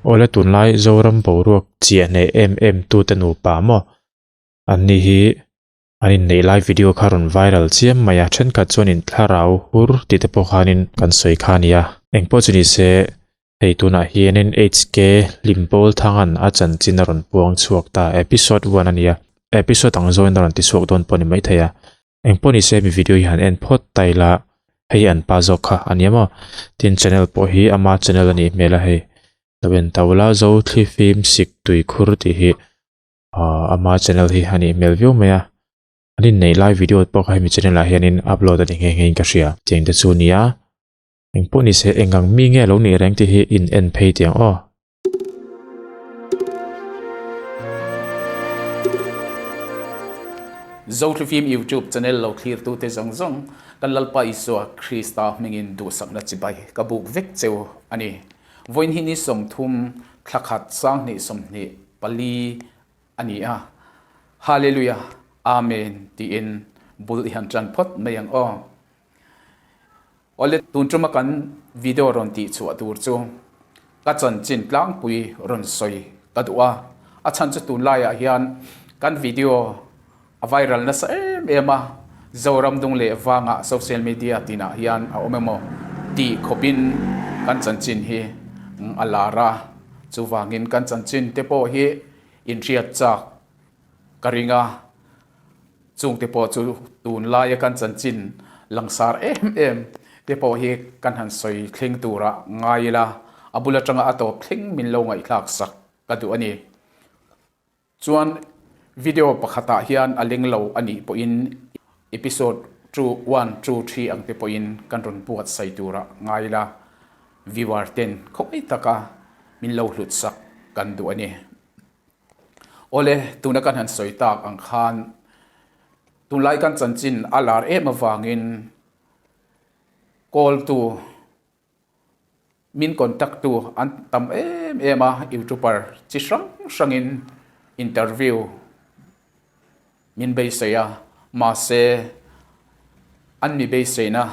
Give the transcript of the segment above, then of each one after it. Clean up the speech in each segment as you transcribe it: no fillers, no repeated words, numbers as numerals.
Awle tunlai Zoram boruak chiah hneh em em tute nupa maw? An ni hi an inneih lai video kha rawn viral chiam mai a, thenkhat chuanin thlarau hur tih te pawh khanin kan sawi kha a nia. Engpawh chu ni se hei tunah hianin HK Hlimpawl Thangan a chanchin a rawn puang chhuak ta, episode one a nia, episode ang zawngin a rawn ti chhuak dawn pawh a ni maithei a. Engpawh ni se hemi video hi han en phawt ta ila hei an pa zawk kha a nia maw tin channel pawh hi ama channel a nih hmel a hei lo en ta ula zo thli fim sik tui khur tih hi ahh ama channel hi a nih hmel viau mai a an inneih lai video pawh kha hemi channel ah hianin upload a ni nghe nghe in ka hria tiang te chu a nia engpawh ni se eng ang mi nge lo nih reng tih hi in en phei tiang aw. Zothlifim YouTube channel lo thlirtute zawng zawng kan Lalpa Isua Krista hmingin duhsakna chibai ka buk vek cheu a ni. Vawiin hi ni 30 thla khat 20 24 a ni a. Hallelujah Amen tiin bul i han tan phawt mai ang aw. Awle, tun tuma kan video rawn tih chhuah tur chu ka chanchin tlangpui rawn sawi ka duh a, a chhan chu tunlaiah hian kan video a viral nasa em em a, Zoram dung leh vangah social media tinah hian a awm emaw tih khawpin kan chanchin hi a lar a, chuvangin kan chanchin te pawh hi inhriat chak ka ring a. Chungte pawh chu tunlaia kan chanchin langsar em em te pawh hi kan han sawi thleng tura ngai ila, a bul atanga a tawp thleng min lo ngaihthlak sak ka duh a ni. Chuan video pakhatah hian a leng lo a nih pawhin episode two, one, two, three ang te pawhin kan rawn buatsaih tura ngai ila, viewer ten khawngei taka min lo hlut sak kan duh a ni. Awle, tuna kan han sawi tak ang khan tunlai kan chanchin a lar em avangin call tu, min contact tu an tam em em a, youtuber chi hrang hrangin interview min beisei a, mahse an mi beiseina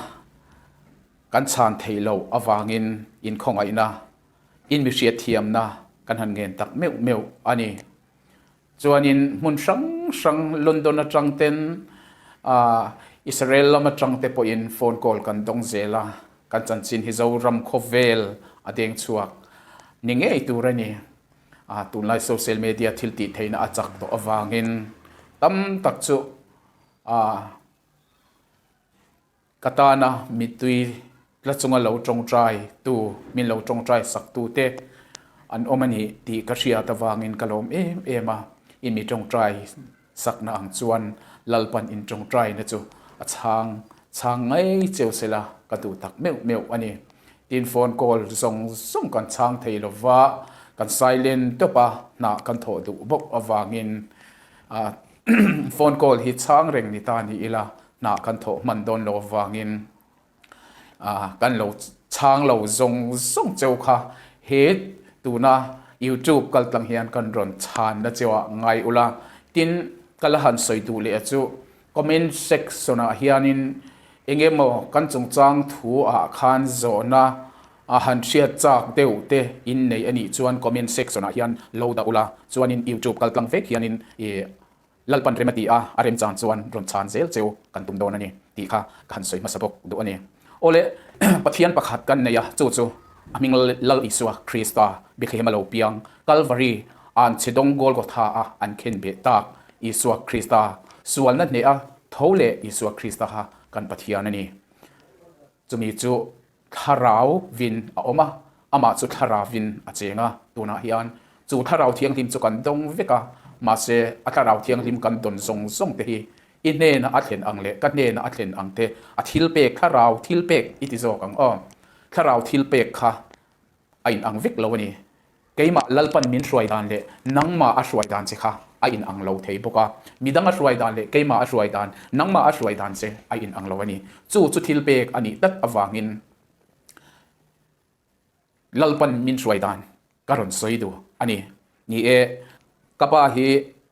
kan chhan theih loh avangin inkhawngaihna In mi hriatthiamna kan han ngen tak meuh meuh a ni. Chuanin hmun hrang hrang London atang ten Israel lam atang te pawhin phone call kan dawng zel a, kan chanchin hi Zoram khawvel a deng chhuak ni ngei tur a ni. Tunlai social media thil tih theihna a chak tawh avangin tam tak chu Ka tana mittui tla chunga lo tawngtai tu, min lo tawngtai sak tu te an awm a nih tih ka hriat avangin ka lawm em em a, i mi tawngtai sakna ang chuan Lalpan in tawngtaina chu a chhang chhang ngei cheu sela ka duh tak meuh meuh a ni. Tin phone call zawng zawng kan chhang thei lova, kan silent tawp a, hnah kan thawh duh bawk avangin phone call hi chhang reng ni ta ni ila Hna kan thawh hman dawn lo avangin kan lo chhang lo zawng zawng cheu kha he tuna YouTube kal tlang hian kan rawn chhanna cheu ah ngai ula. Tin, ka la han sawi duh leh chu comment section ah hianin eng emaw kan chungchang thu ah khan zawhna a han hriat chak deuh te in nei a nih chuan comment section ah hian lo dah ula. Chuanin YouTube kal tlang vek hianin ih Lalpan rem a ti a, a remchang chuan rawn chhan zel cheu kan tum dawn a ni tih kha ka han sawi hmasa bawk duh a ni. Awle, Pathian pakhat kan nei a, chu chu a hming Lal Isua Krista Bethlehem a lo piang, Kalvari an chhe dawng Golgotha a an khen beh tak Isua Krista, sualna hneh a tho leh Isua Krista kha kan Pathian a ni. Chumi chu Thlarau vin a awm a, amah chu Thlarau vin a cheng a, tunah hian chu Thlarau Thianghlim chu kan dawng vek a, mahse a Thlarau Thianghlim kan dawn zawng zawng te hi i hnena a thlen ang leh ka hnena a thlen ang te a thil pek Thlarau thil pek i ti zawk ang aw, Thlarau thil pek kha a in ang vek lo a ni. Keimah Lalpan min hruai dan leh nangmah a hruai dan che kha a in ang lo thei bawk a, midang a hruai dan leh keimah a hruai dan, nangmah a hruai dan che a in ang lo a ni. Chu chu thil pek a nih tlat avangin Lalpan min hruai dan ka rawn sawi duh a ni. Ni e, ka pa hi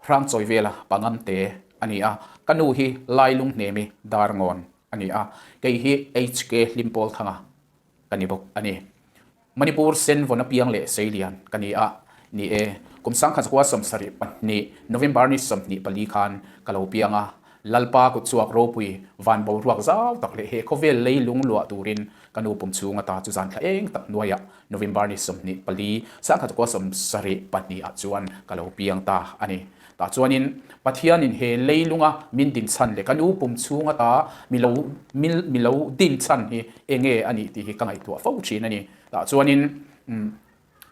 Hrangchawi vela Pangamte a ni a, ka nu hi Lailunghnemi Darngawn a ni a, kei hi HK Hlimpawlthanga ka ni bawk a ni. Manipur Senvawn apiang leh Seilian ka ni a, ni e, kum 1972 November ni 24 khan ka lo piang a, Lalpa kutchhuak ropui van boruak zau tak leh he khawvel lei lung luah turin ka nu pum chhung ata chu zan thla eng tak hnuaiah November ni 24, 1972 ah chuan ka lo piang ta a ni. Tah chuanin Pathianin he leilunga min din chhan leh ka nu pum chhung ata mi lo mi lo din chhan hi eng nge a nih tih hi ka ngaihtuah fo thin a ni. Tah chuanin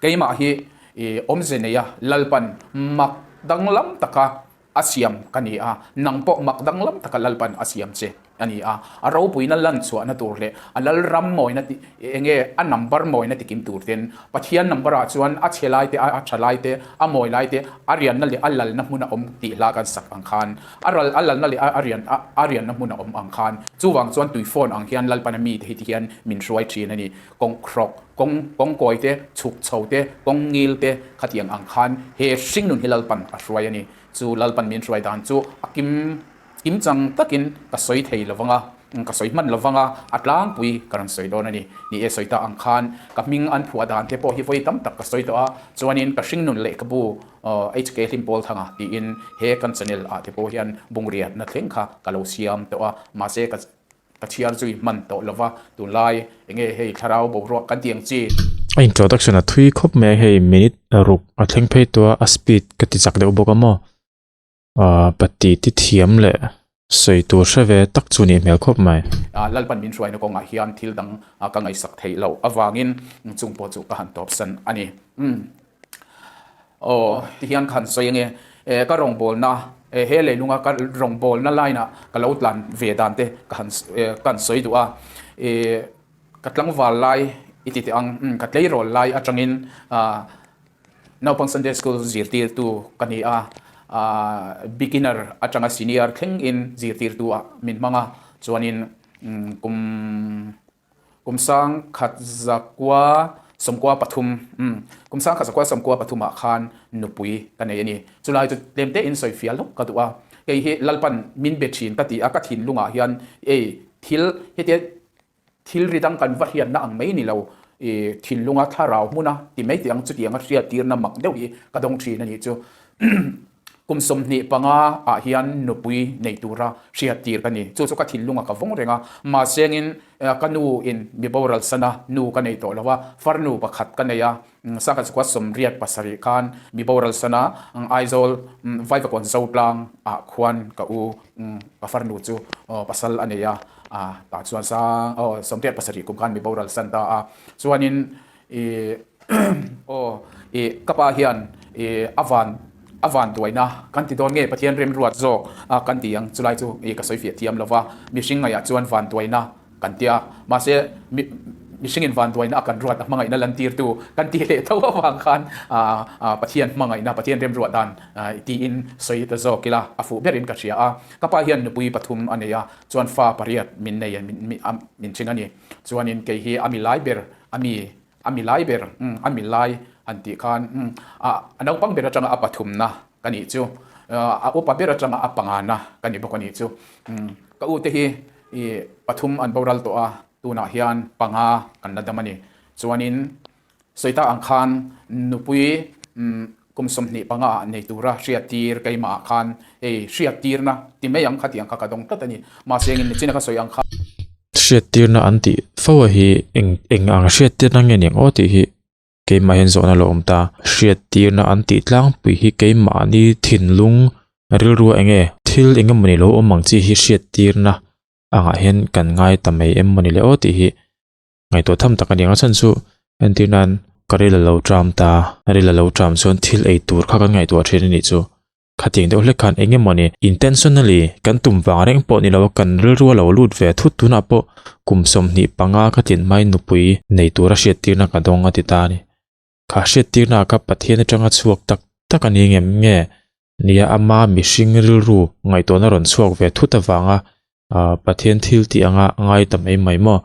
keimah hi awmze neia Lalpan mak danglam taka a siam ka ni a, nang pawh mak danglam taka Lalpan a siam che a ni a. A ropuina lan chhuahna tur leh a Lalram mawina ti eng nge a number mawina ti kim tur ten Pathian number ah chuan a chhe lai te, a tha lai te, a mawi lai te, a rianna leh a lalna hmun a awm tih hla kan sak ang khan, a ral a lalna leh a rian a rianna hmun a awm ang khan chuvang chuan tui phone ang hian Lalpana mite hi ti hian min hruai thin a ni. Kawng khrawk, kawng kawng kawi te, chhuk chho te, kawng ngil te khatiang ang khan he hringnun hi Lalpan a hruai a ni. Chu Lalpan min hruai dan chu a kim kim chang takin ka sawi thei lo vang a, ka sawi hman lo vang a, a tlangpui ka rawn sawi dawn a ni. Ni e sawi ta ang khan ka hming an phuah dan te pawh hi vawi tam tak ka sawi tawh a, chuanin ka hringnun lehkhabu HK Hlimpawl Thanga tiin he kan channel ah te pawh hian bungriatna thleng kha ka lo siam tawh a, mahse ka Ka chhiar zui hman tawh lova, tunlai enge hei thlarau boruak kan tih ang chi. A introduction a thui khawp mai a, hei minute ruk a thleng phei tawh a, a speed ka ti chak deuh bawk a maw. Ahh pati ti thiam leh sawi tur hre ve tak chu nih hmel khawp mai. Lalpan min hruaina kawngah hian thil dang ka ngaihsak theih loh avangin chung pawh chu ka han tawpsan a ni. Umm. Aw, tihian khan sawi ange, ka rawngbawlna, he leilunga ka rawngbawlna line ah ka lo tlan ve dan te ka han ka han sawi duh a, ka tlangval lai i ti teh ang, ka tleirawl lai atangin naupang Sunday school zirtirtu ka ni a, beginner atanga senior thleng in zirtirtu ah min hmang a, chuanin kum. Kum 1993, umm, kum 1993 ah khan nupui ka nei a ni. Chulai chu tlem te in sawi fial hlawk ka duh a. Kei hi Lalpan min be thin ka ti a, ka thinlungah hian ei thil hetia thil ri dang kan va hriatna ang mai ni lo, i thinlunga thlarau hmuna ti mai tih ang chutianga hriattirna mak deuh hi ka dawng thin a nih chu. Kum 25 ah hian nupui nei tura hriattir ka ni. Chu chu ka thinlunga ka vawng reng a. Mahsengin ka nu in mi boral sana nu ka nei tawh lo a, farnu pakhat ka nei a, 1987 khan mi boral sana Aizawl Vaivakawn Zotlang ah khuan ka u ka farnu chu pasal a nei a, tah chuan sang 87 kum khan mi boral san ta a. Chuanin I aw i ka pa hian i a van a van duaina kan ti dawn nge Pathian remruat zawk a kan ti ang chulai chu i ka sawi fiah thiam lova mihring ngaihah chuan van duaina kan tia mahse mi mihringin van duaina a kan ruat a hmangaihna lantirtu kan ti leh tho avang khan a Pathian hmangaihna Pathian remruat dan tiin sawi ta zawk ila a fuh berin ka hria a ka pa hian nupui pathum a nei a chuan fa pariat min nei a min hring a ni chuanin kei hi a milai ber A mi, a mi lai ber, umm, a mi lai han tih khan, umm, a, a naupang ber atanga a pathumna ka nih chu, a upa ber atanga a pangana ka ni bawk a nih chu. Umm, ka ute hi i pathum an boral tawh a, tunah hian panga kan la dam a ni. Chuanin Sawita ang khan nupui, umm, kum 25 ah nei tura hriattir keimah ah khan hei hriattirna ti mai ang kha tih ang kha ka dawng tlat a ni. Mahse engin nichina ka sawi ang kha. Hriattirna an tih fo a hi eng eng ang hriattirna nge ni ang aw tih hi keimah hian zawhna lo awm ta. Hriattirna an tih tlangpui hi keimahni thinlung rilrua eng nge thil eng emawni lo awm ang chi hi hriattirna angah hian kan ngai ta mai em mawni le aw tih hi Ngaihtuah tham tak a ni ang a chhan chu entir nan ka ril a lo tram ta, ril a lo tram chuan thil ei tur kha kan ngaihtuah thin a nih chu. Khatiang deuh hlek khan eng emaw ni intentionally kan tum vang reng pawh ni lo a kan rilru a lo lut ve thut tunah pawh kum 25 ka tlin hmain nupui nei tura hriattirna ka dawng a ti ta a ni. Kha hriattirna kha Pathian atanga chhuak tak tak a ni ngem nge nia ama mihring rilru ngaihtuahna rawn chhuak ve thut avanga Pathian thil tih anga ngai ta mai mai maw?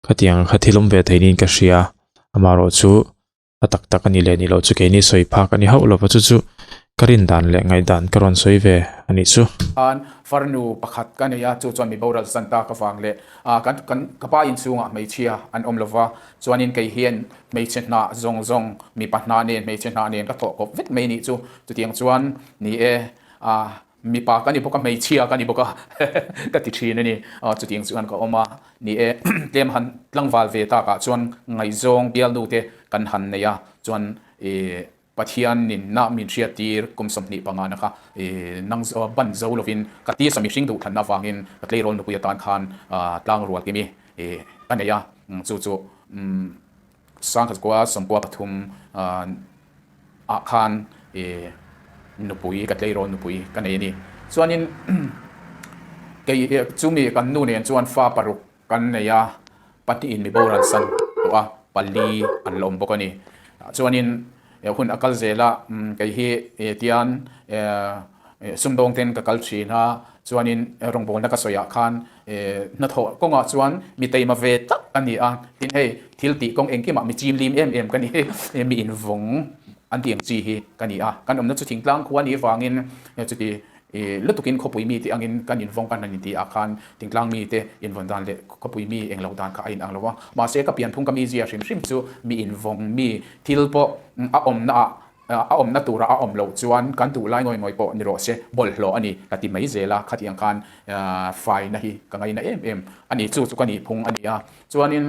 Khatiang kha thil awm ve thei niin ka hria. Amaherawhchu a tak tak a ni leh ni loh chu keini sawi phak a ni hauh lova chu chu. Ka rin dan leh ngaihdan ka rawn sawi ve a nih chu. Khan farnu pakhat ka nei a, chu chuan mi boral san tak avang leh kan kan ka pa inchhungah hmeichhia an awm lova, chuanin kei hian hmeichhe hnah zawng zawng mipa hnah nen hmeichhe hnah nen ka thawh kawp vek mai nih chu. Chutiang chuan ni e, mipa ka ni bawk a, hmeichhia ka ni bawk a ka ti thin a ni. Chutiang chuan ka awm a, ni e tlem han tlangval ve takah chuan ngaihzawng bialnu te kan han nei a, chuan ih Pathian ninna min hriattir kum 25 na kha nang ban zo lovin ka tisa mihring duhthlanna avangin ka tleirawl nupui atan khan tlang rual kimi ka nei a, chu chu Sangkhatkua 13 ah khan nupui ka tleirawl nupui ka nei a ni. Chuanin kei chumi kan nu nen chuan fa paruk Kan nei a, pahnihin mi boral san tawh a, pali an la awm bawk a ni. Chuanin hun a kal zel a, kei hi tian sumdawng ten ka kal thin a, chuanin rawngbawlna ka sawiah khan hnathawh kawngah chuan mi teima ve tak a ni a, tin hei thil tih kawng engkimah mi chimlim em em ka ni, mi invawng an tih ang chi hi ka ni a, kan awmna chu thingtlang khua a nih avangin chuti I lutukin khawpui mite angin kan invawng kan han inti ah khan thingtlang mite invawn dan leh khawpui mi englo dan kha a inang lo a. Mahse ka pianphung ka mizia hrim hrim chu mi invawng mi thil pawh a awmna ah a awmna tura a awm loh chuan kan duh lai ngawi ngawi pawh ni rawh se bawlhhlawh a ni ka ti mai zel a, khatiang khan faina hi ka ngaina em em a ni. Chu chu ka nihphung a ni a. Chuanin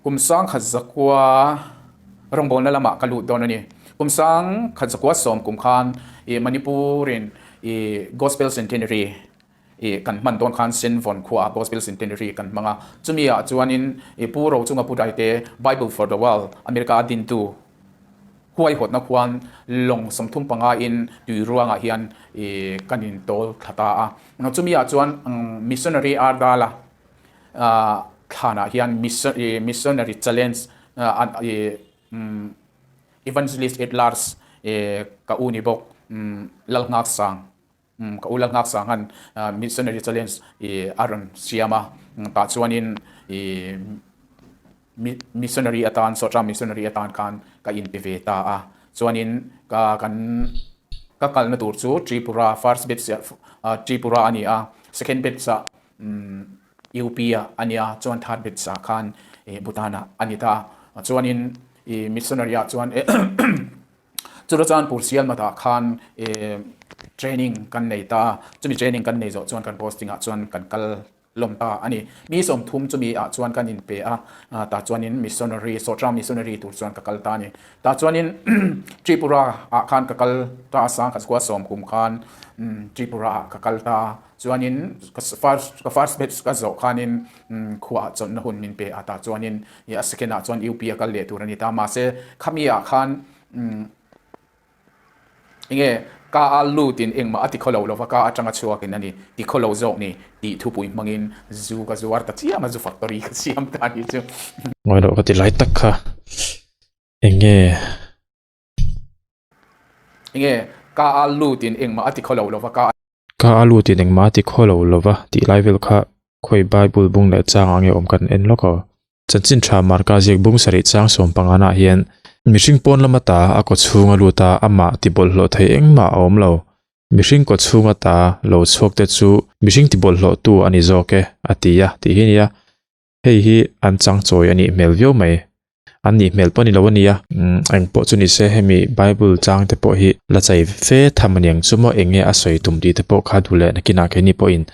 Kum 1100 rawngbawlna lamah ka lut dawn a ni. Kum 1110 kum khan i Manipur in i Gospel Centenary i kan hman dawn khan Senvawn khuaah Gospel Centenary kan hmang a. Chumi ah chuanin i Pu Rochunga Pu Daite Bible for the World America a dintu huaihawtna khuan lawng 35 in tui ruangah hian i kan intawl thla ta a. Chumi ah chuan Missionary Ardala thlanah hian Missionary Challenge Evangelist at Large ka u ni bawk Lalngaksang ka u Lalngaksang han Missionary Challenge a rawn siam a, tah chuanin Missionary atan Sawtram Missionary atan khan ka inpe ve ta a, chuanin ka kan ka kalna tur chu Tripura first batch Tripura a ni a, second batch ah UP ah a nia chuan third batch ah khan Bhutan ah a ni ta a, chuanin Missionary ah chuan Churachandpur Sialmat ah khan training kan nei ta a, chumi training kan nei zawh chuan kan posting ah chuan kan kal lawm ta a ni. Mi 30 chumi ah chuan kan inpe a, tah chuanin missionary, Sawtram missionary tur chuan ka kal ta a ni. Tah chuanin Tripura ah khan ka kal ta a, 1910 kum khan Tripura ah ka kal ta a, chuanin ka first ka first batch ka zawh khanin khua ah chawlhna hun min pe a, tah chuanin a second ah chuan UP a kal leh tur a ni ta. Mahse khami ah khan Enge ka a lutin engmah a ti khaw lo lova ka atanga chhuakin a ni ti khaw lo zawk ni tih thupui hmangin zu ka zuar ta chiam a, zu factory ka siam ta a nih chu. Ngawi loh ka ti lai tak kha enge. Enge ka a lutin engmah a ti khaw lo lova ka. Ka a lutin engmah a ti khaw lo lova tih lai vel kha khawi Bible bung leh chang ang nge awm kan en lawk aw. Chanchin tha Marka ziak bung sarih chang 15 ah hian mihring pawn lama ta a kaw chhunga lut a amah ti bawlhhlawh thei engmah a awm lo. Mihring kaw chhunga ta lo chhuak te chu mihring ti bawlhhlawh tu a ni zawk e a ti a tih hi a ni a. Hei hi an chang chawi a nih hmel viau mai. An nih hmel pawh a ni lo a nia. Umm eng pawh chu ni se hemi Bible chang te pawh hi la chei fe tham a niang chu maw eng nge a sawi tum tih te pawh kha duh leh nakinah keini pawhin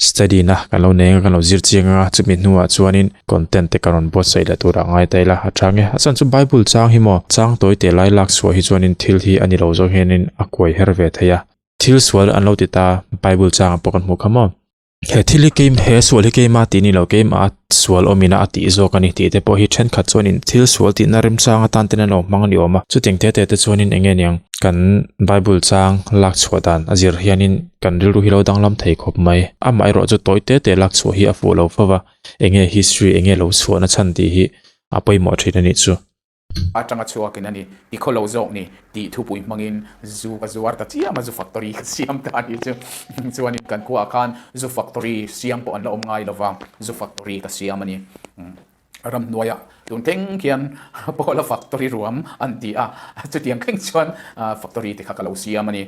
study na kan lo nei anga kan lo zir chiang anga chumi hnuah chuanin content te ka rawn buatsaih leh turah ngai ta ila a chang e. A chhan chu Bible chang hi maw chang tawi teh lai lak chhuah hi chuanin thil hi a ni lo zawk hianin a kuai her ve thei a. Thil sual an lo ti ta Bible changah pawh kan hmuh kha maw. He thil hi keim he sual hi keima tih ni lo keima sual awmina a tih zawk a ni tih te pawh hi thenkhat chuanin thil sual tihna remchang atan ten an lo hmang a ni awm a. Chutiang te te te chuanin eng nge niang kan Bible chang lak chhuah dan a zir hianin kan rilru hi lo danglam thei khawp mai. Amah erawh chu tawi te te lak chhuah hi a fuh lo fo va, eng nge history eng nge lo chhuahna chhan tih hi a pawimawh thin a nih chu. Atanga chhuakin a ni, ti khaw lo zawk ni tih thupui hmangin zu ka zuar ta chiam a, zu factory ka siam ta a nih chu. Chuanin kan khuaah khan zu factory siam pawh an la awm ngai lo va, zu factory ka siam a ni. Ramhnuaiah tun thleng khian Pawla factory ruam an ti a, chutiang thleng chuan factory te kha ka lo siam a ni.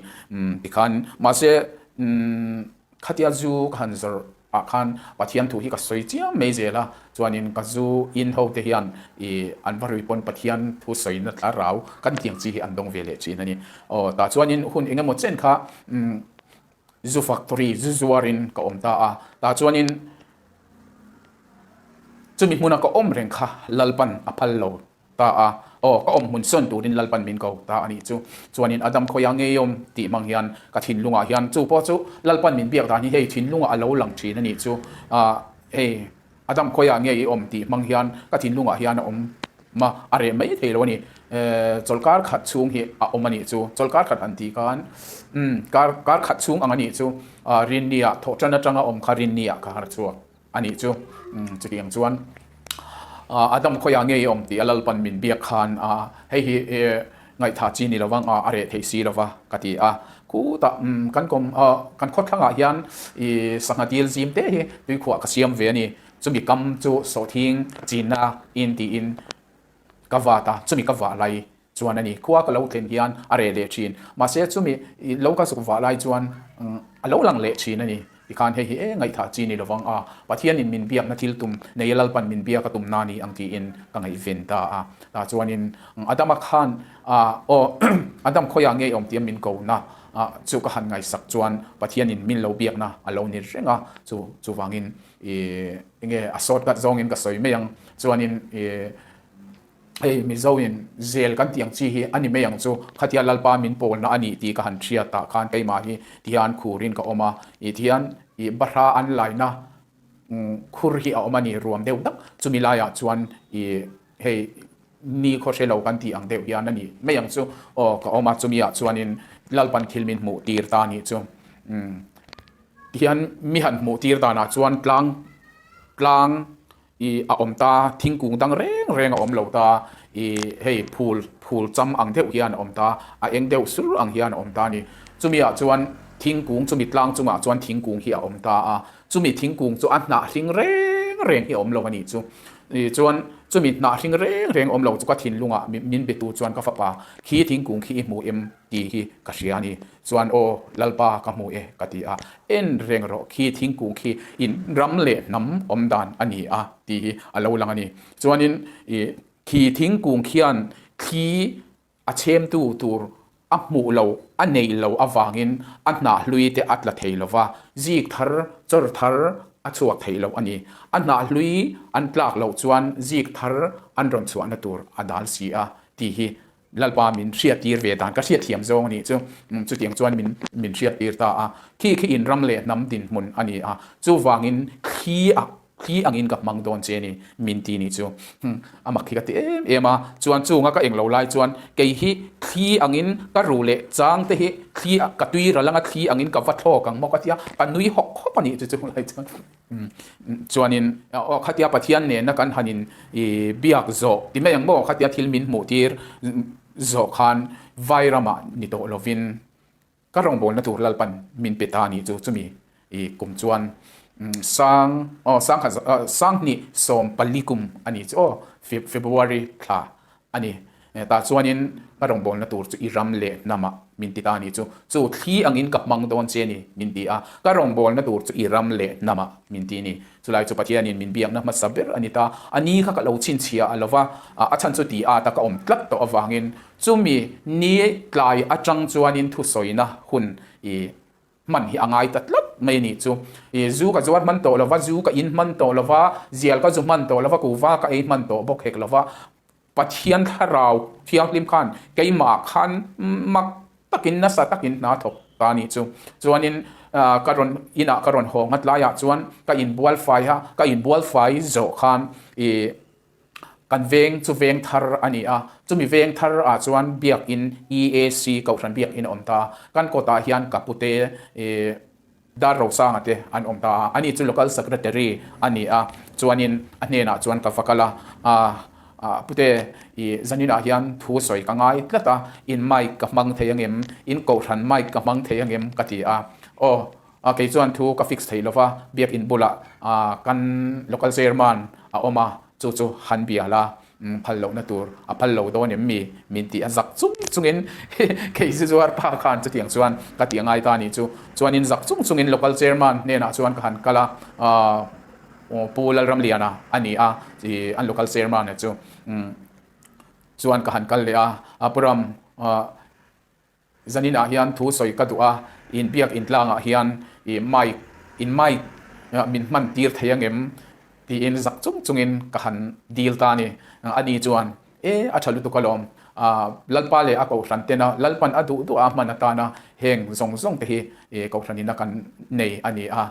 Tikhan mahse khatia zu ka han zawrh ah khan Pathian thu hi ka sawi chiam mai zel a, chuanin ka zu in ho te hian ih an va rui pawn Pathian thu sawina thlarau kan tiang chi hi an dawng ve leh thin a ni. Aw tah chuanin hun eng emaw chen kha zu factory zu zuarin ka awm ta a, tah chuanin Chumi hmuna ka awm reng kha Lalpan a phal lo ta a, aw ka awm hmun sawn turin Lalpan min ko ta a nih chu. Chuanin Adam khawiah ngei awm tih hmang hian ka thinlungah hian chu pawh chu Lalpan min biak dan hi hei thinlungah a lo lang thin a nih chu. Ah hei Adam khawiah ngei i awm tih hmang hian ka thinlungah hian a awm ma a reh mai thei lo a ni. Chawlhkar khat chhung hi a awm a nih chu. Chawlhkar khat han tih khan umm kar kar khat chhung ang a nih chu. Rinni-ah thawhtan atanga awm kha Rinni-ah ka har chhuak a nih chu. Chutiang chuan Adam khawiah nge i awm tih a Lalpan min biak khan hei hi ngaihthah chi ni lovang a reh thei si lova ka ti a. Khutah kan kawm kan khawthlangah hian sangha dil zim te hi tuikhuah ka siam ve a ni. Chumi kam chu sawhthing chinna in tiin ka vat a, chumi ka vah lai chuan a ni. Khua ka lo thlen hian a reh leh thin. Mahse chumi lo ka zuk vah lai chuan a lo lang leh thin a ni. Tikhan hei hi e ngaihthah chi ni lovang a, Pathianin min biakna thil tum nei a Lalpan min biak a tum na ni ang tiin ka ngaihven ta a. Tah chuanin Adama khan aw Adam khawiah ngei awm tia min ko na chu ka han ngaihsak chuan Pathianin min lo biakna a lo ni reng a, chu chuvangin i enge a shortcut zawngin ka sawi mai ang chuanin i Hei Mizo in zel kan tih ang chi hi a ni mai ang chu, khatia Lalpa min pawlna a nih tih ka han hriat tah khan keimah hi tihian khurin ka awm a, ih tihian ih bahra an laina khur hi a awm a ni ruam deuh tak, chumi laiah chuan ih hei ni khaw hre lo kan tih ang deuh hian a ni mai ang chu aw ka awm a, chumi ah chuanin Lalpan thil min hmuh tir ta a nih chu. Tihian mi han hmuh tir danah chuan tlang tlang I a awm ta, thingkung dang reng reng a awm lo ta, i hei phul phul cham ang deuh hian a awm ta, a eng deuh sur ang hian a awm ta a ni. Chumi ah chuan thingkung chumi tlang chungah chuan thingkung hi a awm ta a, chumi thingkung chu a hnah hring reng reng hi a awm lo a nih chu. I chuan chumi hnah hring reng reng awm lo chu ka thinlungah min betu chuan ka fapa khi thingkung khi i hmu em? Tih hi ka hria a ni. Chuan aw Lalpa ka hmu e ka ti a, en reng rawh khi thingkung khi in ram leh hnam awm dan a ni a tih hi a lo lang a ni. Chuanin i khi thingkung khian thli a chhemtu tur a hmuh lo a neih lo avangin a hnah hlui te a tla thei lo va, zik thar chawr thar a chhuak thei lo a ni. A hnah hlui an tlak loh chuan zik thar an rawn chhuahna tur a dal si a tih hi Lalpa min hriattir ve dan ka hriatthiam zawng a nih chu. Chutiang chuan min min hriattir ta a. Khi khi in ram leh hnam dinhmun a ni a. Chuvangin thli a thli angin ka hmang dawn che ni min ti nih chu. A mak hi ka ti em em a. Chuan chunga ka englo lai chuan kei hi thli angin ka ru leh chang te hi thli ka tui ral anga thli angin ka va thlawk ang maw ka tia ka nui hawk hawk a nih chu chung lai chuan. Chuanin aw khatia Pathian nena kan han in i biak zawh ti mai ang maw khatia thil min hmuh tir zawh khan vai ramah ni tawh lovin ka rawngbawlna tur Lalpan min pe ta anih chu chumi i kum chuan sang aw sangkhat sanghnih 14 kum anih chu aw February thla A ni. Tah chuanin ka rawngbawlna tur chu i ram leh hnamah min ti ta a ni chu. Chu thli angin ka hmang dawn che ni min ti a, ka rawngbawlna tur chu i ram leh hnamah min ti a ni. Chulai chu Pathianin min biakna hmasa ber a ni ta. A ni kha ka lo chhinchhiah a lova, a chhan chu ti at a ka awm tlat tawh avangin chumi ni tlai atang chuanin thusawina hun i Hman hi a ngai ta tlat mai a nih chu. I zu ka zuar hman tawh lova, zu ka in hman tawh lova, zial ka zu hman tawh lova, kuva ka ei hman tawh bawk hek lova, Pathian thlarau thianghlim khan keimah khan mak takin nasa takin hna thawk ta a nih chu. Chuanin ka rawn inah ka rawn haw nghat laiah chuan ka inbual fai a, ka inbual fai zawh khan i Kan veng chu veng thar a ni a, chumi veng thar ah chuan biakin EAC Kohhran biakin a awm ta a, kan kawtah hian ka pute ih Dar Rosanga te an awm ta a, ani chu Local Secretary a ni a, chuanin a hnenah chuan ka va kal a, ah pute ih zaninah hian thu sawi ka ngai tlat a, in mic ka hmang thei angem, in Kohhran mic ka hmang thei angem ka ti a, aw A kei chuan thu ka fix thei lova, biakin bulah kan local chairman a awm a. Chu chu han bia la, phal lohna tur a phal lo dawn em mi? Min ti a zak chung chungin kei zu zuar pa khan chutiang chuan ka tih a ngai ta a nih chu. Chuanin zak chung chungin local chairman hnenah chuan ka han kal a, Pu Lalramliana a ni a, an local chairman-a chu chuan ka han kal leh a, Pu Ram, Zaninah hian thu sawi ka duh a, in biak intlangah hian i mic, in mic min hman tir thei angem? tiin zak chung chungin ka han dil ta a ni. Ani chuan, E, a tha lutuk alawm, Lalpa leh a Kohhran tena Lalpan a duh duh a hman atana heng zawng zawng te hi Kohhran ina kan nei a ni a,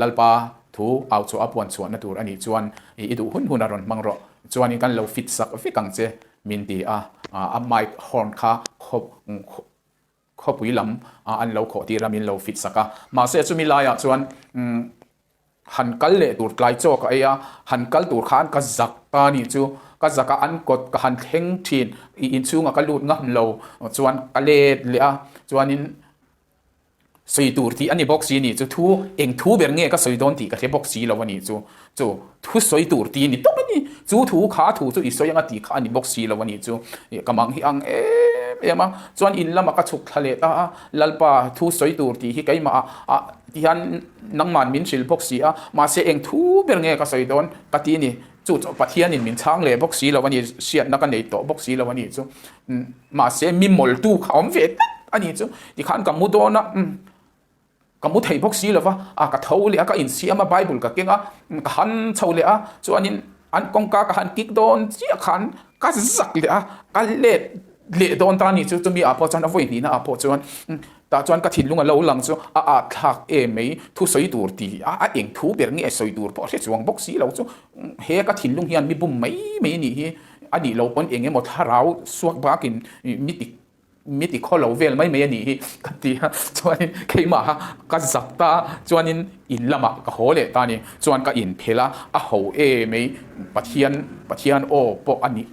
Lalpa thu au chhuah a puan chhuahna tur a nih chuan i duh hun hun a rawn hmang rawh, chuanin kan lo fit sak vek ang che. Min ti a, a mic horn kha khawpui lam an lo khawh tir a, min lo fit sak a. Mahse chumi laiah chuan han kal leh tur tlai chaw ka ei a, han kal tur khan ka zak ta a nih chu. Ka zak a, an kawt ka han thleng thin, i inchhungah ka lut ngam lo chuan ka let leh a, chuanin Sawi tur tih a ni bawk si a nih chu, thu eng thu ber nge ka sawi dawn tih ka hre bawk si lo a nih chu, chu thu sawi tur tih a ni tawp a ni, chu thu kha thu chu i sawi anga tih kha a ni bawk si lo a nih chu, ka mang hi ang em em a, chuan in lamah ka chhuk thla leh ta a, Lalpa thu sawi tur tih hi keimah ah ti hian nangman min hrilh bawk si a, mahse eng thu ber nge ka sawi dawn ka ti a ni, chu chu Pathianin min chhang leh bawk si lo a ni, hriatna ka nei tawh bawk si lo a nih chu. Mahse mi mawltu kha awm ve tlat a nih chu. Tikhan ka mu dawn a, ka mu thei bawk si lo va, a ka tho leh a, ka insiam a, Bible ka keng a, ka han chho leh a, chuanin an kawngka ka han kik dawn chiah khan ka zak leh a, ka let leh dawn ta a nih chu. Chumi ah pawh chuan a vawi hnihna ah pawh chuan tah chuan ka thinlung a lo lang chu a at thlak em mai, thu sawi tur tih a, a eng thu ber nge sawi tur pawh hre chuang bawk si lo chu. He ka thinlung hian mi bum mai mai a nih hi. A nih loh pawn eng emaw thlarau suak bakin mi ti mi ti khaw lo vel mai mai a nih hi ka ti a, chuanin keimah ka zak ta chuanin in lamah ka haw leh ta a ni, chuan ka inphelh a, a ho e mai Pathian Pathian aw pawh a nih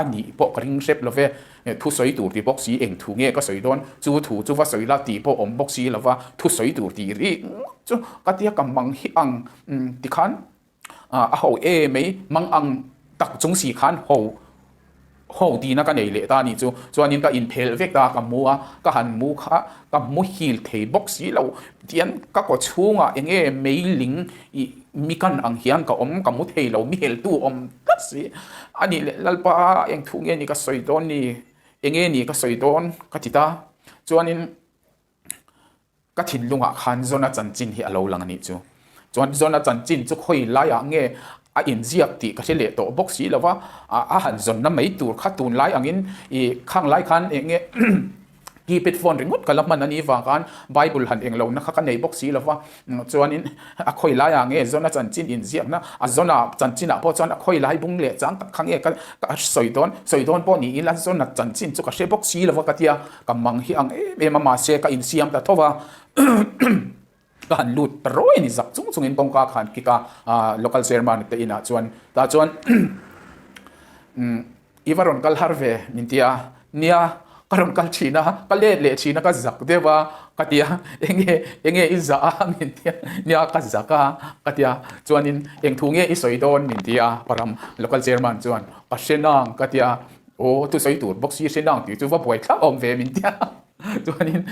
a nih pawh ka ring hrep lo ve, thu sawi tur ti bawk si eng thu nge ka sawi dawn, chu thu chu va sawi la tih pawh awm bawk si lo va, thu sawi tur tih rik ngawt chu ka tia ka mang hi ang tikhan. A ho e mai, mang ang tak chung si khan ho ho tihna ka nei leh ta a nih chu. Chuanin ka inphelh vek ta, ka mu a, ka han mu kha ka muhil thei bawk si lo. Tihian ka kaw chhungah eng nge meiling ih mi kan ang hian ka awm, ka mu thei lo, mi heltu awm tlat si. A nih leh Lalpa eng thu nge ni ka sawi dawn ni, eng nge ni ka sawi dawn ka ti ta. Chuanin. Ka thinlungah khan Zona chanchin hi a lo lang a nih chu. Chuan Zona chanchin chu khawi laiah nge a inziak tih ka hre leh tawh bawk si lo va, a han zawnna mai tur kha tunlai angin i khang lai khan eng nge keypad phone ringawt ka la hman a nih vang khan Bible han eng lohna kha ka nei bawk si lo va, chuanin a khawi laiah nge Zona chanchin inziakna a Zona chanchinah pawh chuan a khawi lai bung leh chang tak kha nge ka sawi dawn, sawi dawn pawh niin a Zona chanchin chu ka hre bawk si lo va ka tia. Ka mang hi ang em em a, mahse ka insiam ta tho va, ka han lut ta rawi a ni zak chung chungin kawngka kha han kik a, local chairman te inah chuan tah chuan i va rawn kal har ve min ti a, nia ka rawn kal thin a, ka let leh thin a ka zak deuh a ka ti a, enge enge i zah a min ti a, nia ka zak a ka ti a, chuanin eng thu nge i sawi dawn min ti a, param local chairman chuan ka hre nang ka ti a. Aw thusawi tur bawk si hre nang tih chu va buai thlak awm ve min tia chuanin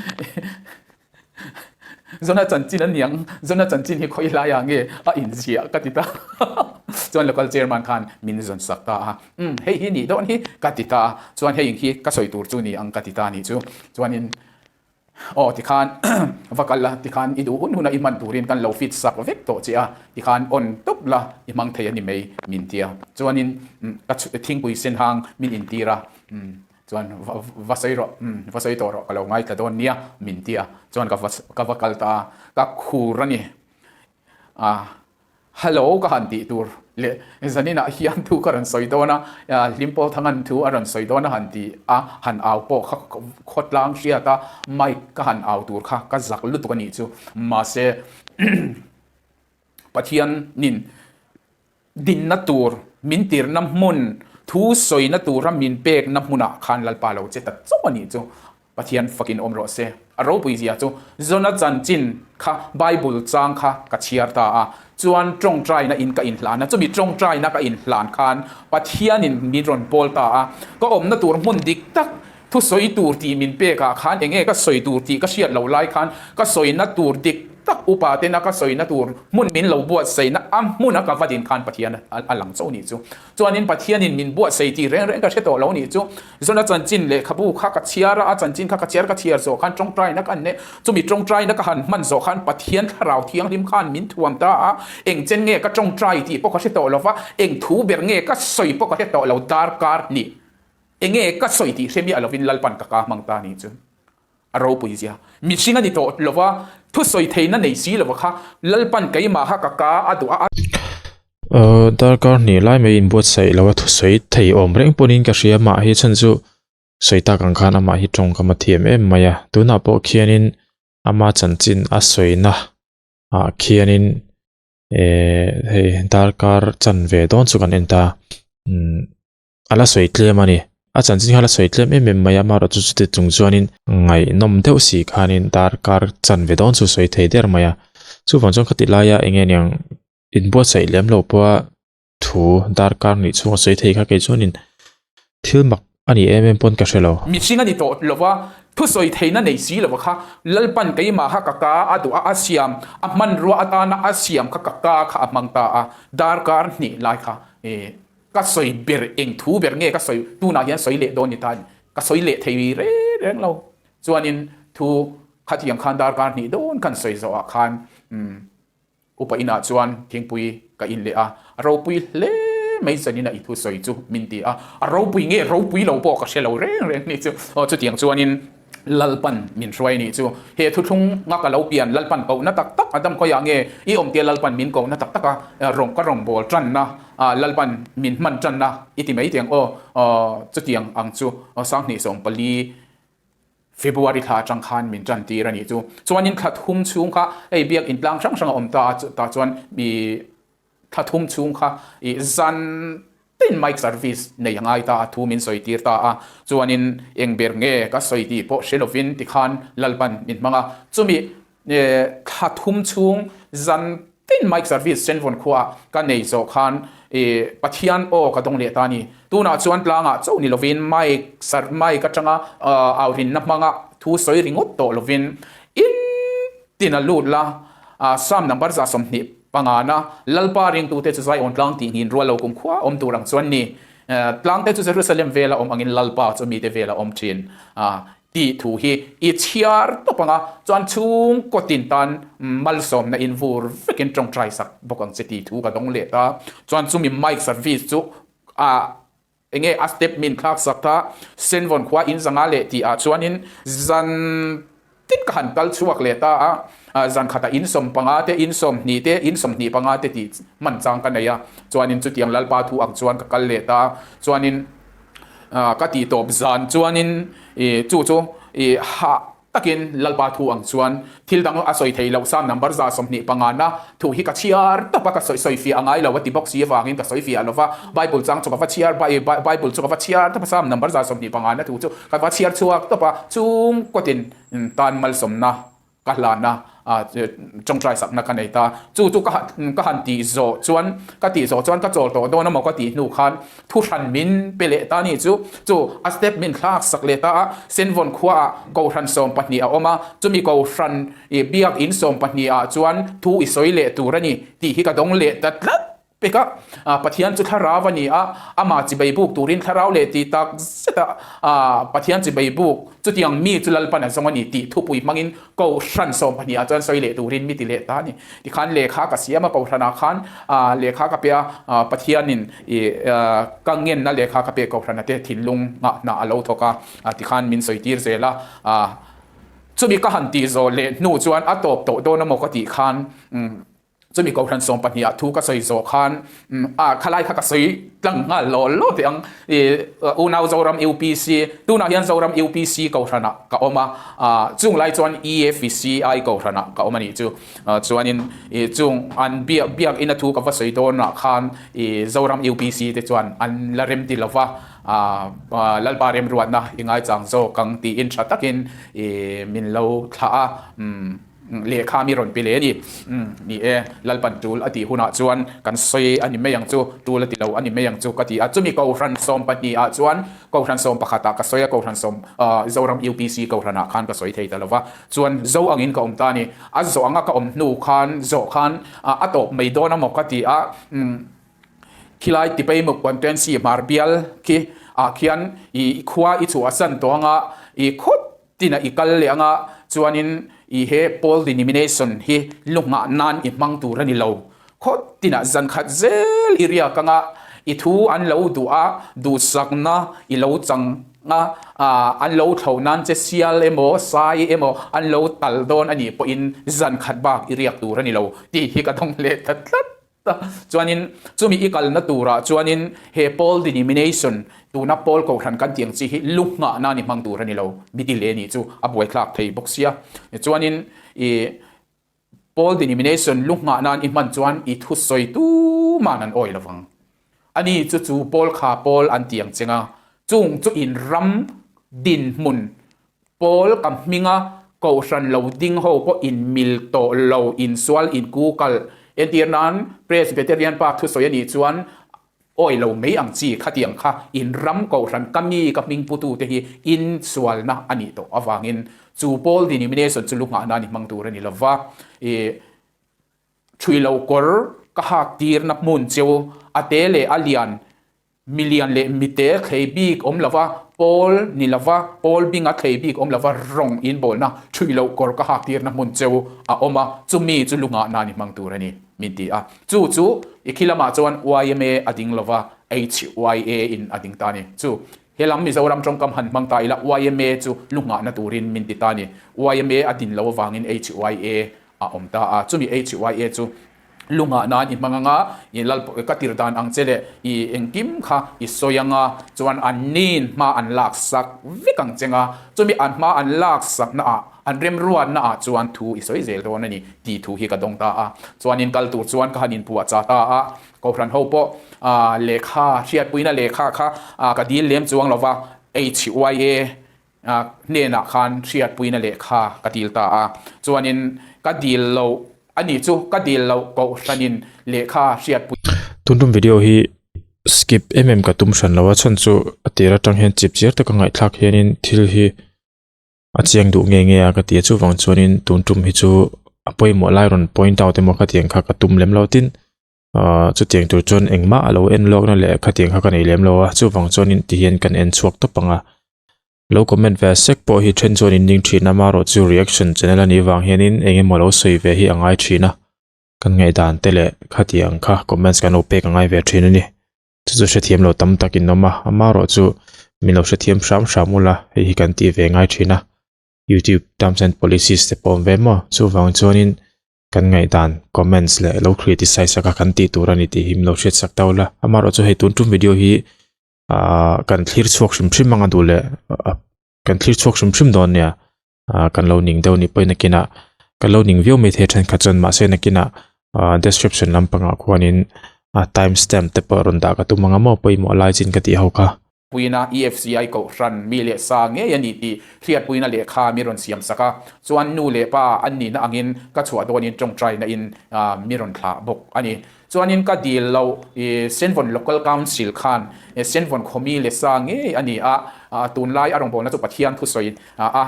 Zona chanchin a niang Zona chanchin hi khawi laiah nge a inziah ka ti ta chuan local chairman khan min zawn sak ta a umm hei hi nih dawn hi ka ti ta a chuan hei hi ka sawi tur chu ni ang ka ti ta nih chu chuanin Aw tikhan va kal la, tikhan i duh hun huna i hman turin kan lo fit sak vek tawh che a, tikhan on tawp la i hmang thei a ni mai min ti a. Chuanin ka thingpui sen hang min intir a, chuan va sawi rawh, va sawi tawh rawh ka lo ngaithla dawn nia min ti a, chuan ka va ka va kal ta a, ka khur a ni. A Hello ka han tih tur leh zaninah hian thu ka rawn sawi dawn a, Hlimpawl Thangan thu a rawn sawi dawn a han ti a, han au pawh kha khawtlang hriat a mic ka han au tur kha ka zak lutuk a nih chu. Mahse Pathianin dinna tur min tirna hmun thu sawina tura min pekna hmunah khan Lalpa lo che ta chauh a nih chu. Pathian fakin awm rawh se. A ropui zia chu Zona chanchin. Kha Bible chang kha ka chhiar ta a, chuan tawngtaina in ka inhlan a, chumi tawngtaina ka inhlan khan Pathianin min rawn pawl ta a, ka awmna tur hmun dik tak thusawi tur tih min pek ah khan enge ka sawi tur tih ka hriat loh lai khan ka sawina tur dik tak upa tena ka sawina tur hmun min lo buatsaihna a hmuna ka va din khan Pathian a lang chauh nih chu. Chuanin Pathianin min buatsaih tih reng reng ka hre tawh lo nih chu. Zona chanchin lehkhabu kha ka chhiar a, a chanchin kha ka chhiar ka chhiar zawh khan tawngtaina ka han neih, chumi tawngtaina ka han hman zawh khan Pathian thlarau thianghlim khan min thuam ta a, eng chen nge ka tawngtai tih pawh ka hre tawh lo va, eng thu ber nge ka sawi pawh ka hre tawh lo, darkar hnih enge ka sawi tih hre miah lovin Lalpan ka ka hmang ta nih chu. A ropui zia. Mihring a ni tawh lo va, thusawi theihna nei si lova kha Lalpan keimah kha ka ka a duh a, a. Darkar hnih lai mai inbuatsaih lo a thusawi thei awm reng pawhin ka hria amah hi chhan chu sawi tak ang khan amah hi tawngkam a thiam em mai a, tunah pawh khianin ama chanchin a sawina ah khianin eh hei darkar chanve dawn chu kan en ta umm. A la sawi tlem a ni. A chanchin kha a la sawi tlem em em mai a, amaherawhchu chuti chung chuanin ngaihnawm deuh si khanin darkar chanve dawn chu sawi thei der mai a. Chuvang chuan khati laia eng nge niang inbuatsaih lem lo pawha thu darkar nih chhunga sawi thei kha kei chuanin thil mak a ni em em pawn ka hre lo. Mihring a ni tawh lo va, thusawi theihna nei si lo kha Lalpan keimah kha ka ka a duh a, a siam, a hmanrua atana a siam kha ka ka kha a hmang ta a, darkar hnih lai kha Ka sawi ber eng thu ber nge ka sawi tunah hian sawi leh dawn ni ta ka sawi leh thei reng reng lo chuanin thu khatiang khan darkar hnih dawn kan sawi zawhah khan umm upa inah chuan thingpui ka in leh a a ropui hle mai zanin a i thu sawi chu min ti a a ropui nge ropui lo pawh ka hre lo reng reng ni chu aw chutiang chuanin Lalpan min hruai nih chu. He thuthlung nga ka lo pian Lalpan kohna tak tak a dam khawiah nge i awm tia Lalpan min kohna tak tak a rawng ka rawng bawl tanna Lalpan min hman tanna i ti mai tiang aw chutiang ang chu 2014 February thla atang khan min tan tir a nih chu. Chuanin thla thum chhung kha hei biak in tlang hrang hrang a awm ta a tah chuan i Thla thum chhung kha i zan tin mic service nei a ngai ta a, thu min sawi tir ta a, chuanin eng ber nge ka sawi tih pawh hre lovin tikhan Lalpan min hmang a, chumi thla thum chhung zan tin mic service Senvawn khuaah ka nei zawh khan i Pathian aw ka dawng leh ta a ni. Tunah chuan tlangah chauh ni lovin mic mic atanga aurinna hmanga thu sawi ringawt tawh lovin in tin a lut la, Psalm number 120 pangana Lalpa ringtute chu Zion tlang tih nghin rual lo kum khua awm tur ang chuan ni. Tlang te chu Jerusalem vela awm angin Lalpa chu mite vela awm thin tih thu hi i chhiar tawp ang a, chuan chhungkaw tin tan malsawmna in vur vekin tawngtai sak bawk ang che tih thu ka dawng leh ta. Chuan chumi mic service chu a Enge a step min thlak sak ta, Senvawn khua in zanga leh tih ah chuanin zan tin ka han kal chhuak leh ta a, zan khatah in 15 te, in 20 te, in 25 te tih hman chang ka nei a, chuanin chutiang Lalpa thu ang chuan ka kal leh ta, chuanin ka tih tawp zan chuanin chu chu i hah Takin Lalpa thu ang chuan thil dang a sawi thei loh Psalm number 25 na thu hi ka chhiar tawp a, ka sawi sawi fiah a ngai lo a ti bawk si avangin ka sawi fiah lo va, Bible chang chu ka va chhiar Bible chu ka va chhiar tawp a, Psalm number 25 na thu chu ka va chhiar chhuak tawp a, chung kawtin tan malsawmna ka hlan a, tawngtai sakna ka nei ta. Chu chu ka ka han tih zawh chuan ka tih zawh chuan ka chawl tawh dawn amaw ka tih hnu khan Thu hran min pe leh ta ni chu, chu a step min thlak sak leh ta a, Senvawn khuaah Kohhran 12 a awm a, chumi Kohhran i biak in 12 ah chuan thu i sawi leh tur a ni tih hi ka dawng leh ta tlat pek a. Pathian chu thlarau a ni a, amah chibai buk turin thlarau leh tih tak zet a, Pathian chibai buk chutiang mi chu Lalpan a zawng a ni tih thupui hmangin Kohhran 12 ah chuan sawi leh turin mi ti leh ta a ni. Tikhan lehkha ka siam a, Kohhranah khan lehkha ka pe a, Pathianin i ka ngenna lehkha ka pek Kohhrana te thinlung nghah hna a lo thawk a, tikhan min sawi tir zel a. Chumi ka han tih zawh leh hnu chuan a tawp tawh dawn amaw ka tih khan chumi Kohhran 12 ah thu ka sawi zawh khan a khalai kha ka sawi tlang nghal law law teh ang. I unau Zoram UPC tunah hian Zoram UPC Kohhranah ka awm a, chung lai chuan EFCI Kohhranah ka awm a nih chu. Chuanin i chung an biak biak ina thu ka va sawi dawnah khan i Zoram UPC te chuan an la rem ti lova, Lalpa remruatna i ngaichang zawk ang tiin tha takin i min lo thlah a. Lehkha mi rawn pe leh a ni. Umm, ni e, Lalpan tul a tih hunah chuan kan sawi a ni mai ang chu, tul a ti lo a ni mai ang chu ka ti a. Chumi Kohhran 12 ah chuan Kohhran 11 ah ka sawi a, Kohhran sawm, Zoram UPC Kohhranah khan ka sawi thei ta lo va. Chuan zo angin ka awm ta a ni. A zawh anga ka awm hnu khan zawh khan a tawp mai dawn a maw ka ti a. Umm, khilai Tipaimuk Constituency hmar bial khi ah khian i khua i chhuahsan tawh anga i khawp Tina i kal leh anga chuanin i he Paul denomination hi lu nghah nan i hmang tur a ni lo. Khaw tinah zan khat zel i riak anga i thu an lo duh a, duhsakna i lo chang a, an lo thlo nan che sial emaw sai emaw an lo tal dawn a nih pawhin zan khat bak i riak tur a ni lo tih hi ka dawng leh ta tlat. Chuanin chumi i kalna turah chuanin he Paul denomination, tuna Paul Kohhran kan tih ang chi hi lu nghah nan i hmang tur a ni lo, mi ti leh nih chu a buaithlak thei bawk sia. Chuanin i Paul denomination lu nghah nan i hman chuan i thusawi tuman an awi lovang. Ani chu chu Paul kha Paul an ti ang cheng a, chung chu in ram dinhmun Paul ka hminga kohhran lo ding ho pawh in mil tawh lo, insual, inkukal. Entir nan Presbyterian pa thusawi a nih chuan awi lo mai ang chi khatiang kha in ram kohhran ka mi ka hming putute hi insualna a nih tawh avangin chu Paul denomination chu lu nghah nan i hmang tur a ni lova. I thui lo kawr ka hak tirna hmun cheu a te leh a lian Milian leh mite thlei bik awm lova, pawl ni lova, pawl binga thlei bik awm lova rawng inbawlna ṭhui loh kawr ka hak tirna hmun cheu a awm a, chumi chu lu nghah nan i hmang tur a ni, min ti a. Chu chu i khi lamah chuan yma a ding lova, HYA in a ding ta a ni. Chu helam Mizoram tawngkam han hmang ta ila yma chu lu nghahna turin min ti ta a ni. Yma a din loh avangin HYA a awm ta a, chumi HYA chu Lungah nan i hmang anga, i lal ka tir dan ang che leh i engkim kha i sawi anga, chuan an nin hma an lak sak vek ang che nga, chumi an hma an lak sak na ah, an remruat na ah chuan thu i sawi zel dawn a ni tih thu hi ka dawng ta a. Chuanin kal tur chuan ka han inpuah chah ta a, Kohhran ho pawh lehkha hriatpuina lehkha kha ka dil lem chuang lova, HYA hnenah khan hriatpuina lehkha ka dil ta a, chuanin ka dil loh a nih chu ka dil loh kohhranin lehkha hriatpui. Tuntum video hi skip em em ka tum hran lo a chhan chu a tir atang hian chip chiar taka ngaihthlak hianin thil hi a chiang duh nge nge a ka ti a chuvang chuanin tuntum hi chu a pawimawh lai rawn point out emaw khatiang kha ka tum lem lo tin Ahh chutiang tur chuan engmah a lo en lawkna leh khatiang kha ka nei lem lo a chuvang chuanin tihian kan en chhuak tawp ang a lo comment ve sek pawh hi then chuan in ning thin a marawh chu reaction channel a nih vang hianin eng emaw lo sawi ve hi a ngai thin a kan ngaihdan te leh khatiang kha comments kan lo pek a ngai ve thin a ni chu chu hrethiam lo tam tak in awm a amarawh chu min lo hrethiam hram hram ula hei hi kan tih ve ngai thin a youtube terms and policies te pawh awm ve maw chuvang chuanin. Kan ngaihdan, comments leh lo criticize aka kan tih tur a ni tih hi min lo hriat sak ta ula. Amaherawh chu hei tun tum video hi ah kan thlir chhuak hrim hrim anga duh leh kan thlir chhuak hrim hrim dawn nia. Ah kan lo ning deuh ni pawhin nakinah kan lo ning viau mai thei thenkhat chuan mahse nakinah ah description lampangah khuanin ah time stamp te pawh rawn dah ka tum anga maw pawimawh lai chin ka tih ho kha. Puina EFCI Kohhran mi leh sa ngei a ni tih hriatpuina lehkha mi rawn siam sak a, chuan nu leh pa an nihna angin ka chhuah dawnin tawngtaina in mi rawn thlah bawk a ni. Chuanin ka dil loh i Senvawn Local Council khan Senvawn khaw mi leh sa ngei a ni a, tunlai a rawngbawlna chu Pathian thusawi a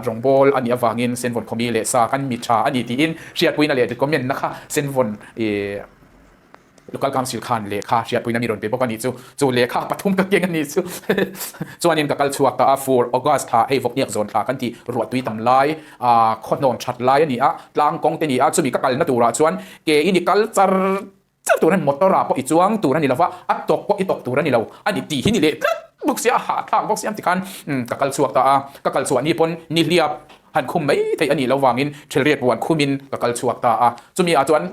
rawngbâwl a nih avangin Senvawn khaw mi leh sa kan mi tha a ni tiin hriatpuina leh recommend na kha Senvawn i Local Council khan lehkha hriatpuina mi rawn pe bawk a nih chu. Chu lehkha pathum ka keng a nih chu. Chuanin ka kal chhuak ta a, fur August thla hei vawkniak zawn thla kan tih ruahtui tam lai, khawhnawn that lai a ni a, tlang kawng te ni a, chumi ka kalna turah chuan ke in i kal char char tur a ni, motor ah pawh i chuang tur a ni lova, a tawk pawh i tawk tur a ni lo a ni tih hi ni leh tlat bawk sia, a hahthlak bawk sia tikhan ka kal chhuak ta a, ka kal chhuah ni pawn nihliap han khum mai theih a nih loh vangin thelriat puan khumin ka kal chhuak ta a, chumi ah chuan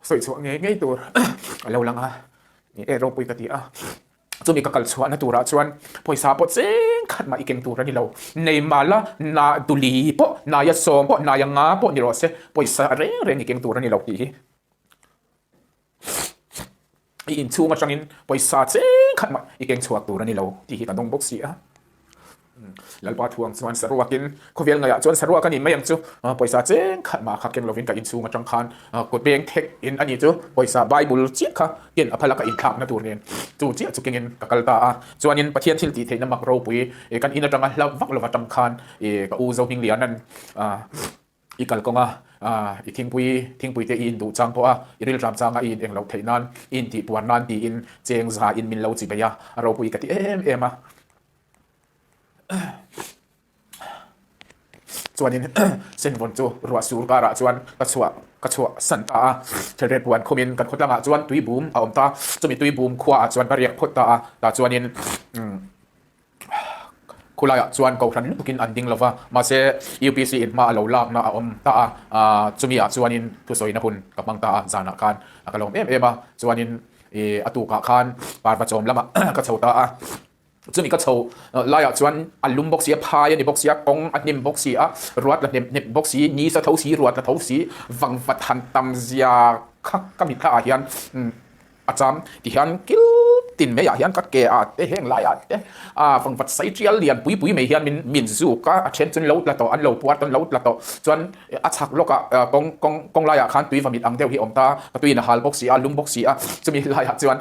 Sawi chhuah ngei ngei tur a lo lang a, ni e ropui ka ti a. Chumi ka kal chhuahna turah chuan pawisa pawh cheng khat mah i keng tur a ni lo. Nei mala na duli pawh, naia sawm pawh, naia nga pawh ni rawh se, pawisa reng reng i keng tur a ni lo tih hi. I inchhung atangin pawisa cheng khat mah i keng chhuak tur a ni lo tih hi ka dawng bawk si a. Lalpa thuang chuan saruakin khawvel ngaiah chuan saruak a ni mai ang chu. Pawisa cheng khat mah kha keng lovin ka inchhung atang khan kut beng thek in a ni chu pawisa Bible chiah kha ken a phal a ka inthlakna tur nen chu chiah chu kengin ka kal ta a. Chuanin Pathian thil tih theihna mak ropui kan in atanga hla vak lova tang khan ka u Zohmingliana'n I kal kawnga i thingpui thingpui te i induh chang pawh a, i rilram changa i in engloh theih nan, i intih puan nan tiin cheng za in min lo chi bei a, a ropui ka ti em em a. Chuanin Senvawn chu ruah sur karah chuan ka chhuah ka chhuah san ta a, Thelret puan khumin kan khawtlangah chuan tui bum a awm ta, chumi tui bum khuaah chuan ka riak phawt ta a, tah chuanin Khulaiah chuan kohhran lutukin an ding lova, mahse UPC in hma a lo lakna a awm ta a, chumiah chuanin thusawina hun ka hmang ta a, zanah khan ka lawm em em a, chuanin a tukah khan parva chawm lamah ka chho ta a, chumi ka chho laiah chuan a lum bawk si a, phai a ni bawk si a, kawng a hnim bawk si a, ruat la hnep hnep bawk si, ni sa tho si, ruat la tho si, vangvat han tam zia kha ka mitthla ah hian. A cham ti hian kil tin mai ah hian ka ke ah te heng lai ah te a vangvat sai tial lian pui pui mai hian min min zuk a, a then chuan lo tla tawh an lo puar an lo tla tawh chuan a chhak lawk ah kawng kawng kawng lai ah khan tui vamit ang deuh hi a awm ta a, ka tui in a hal bawk si a lum bawk si a chumi lai ah chuan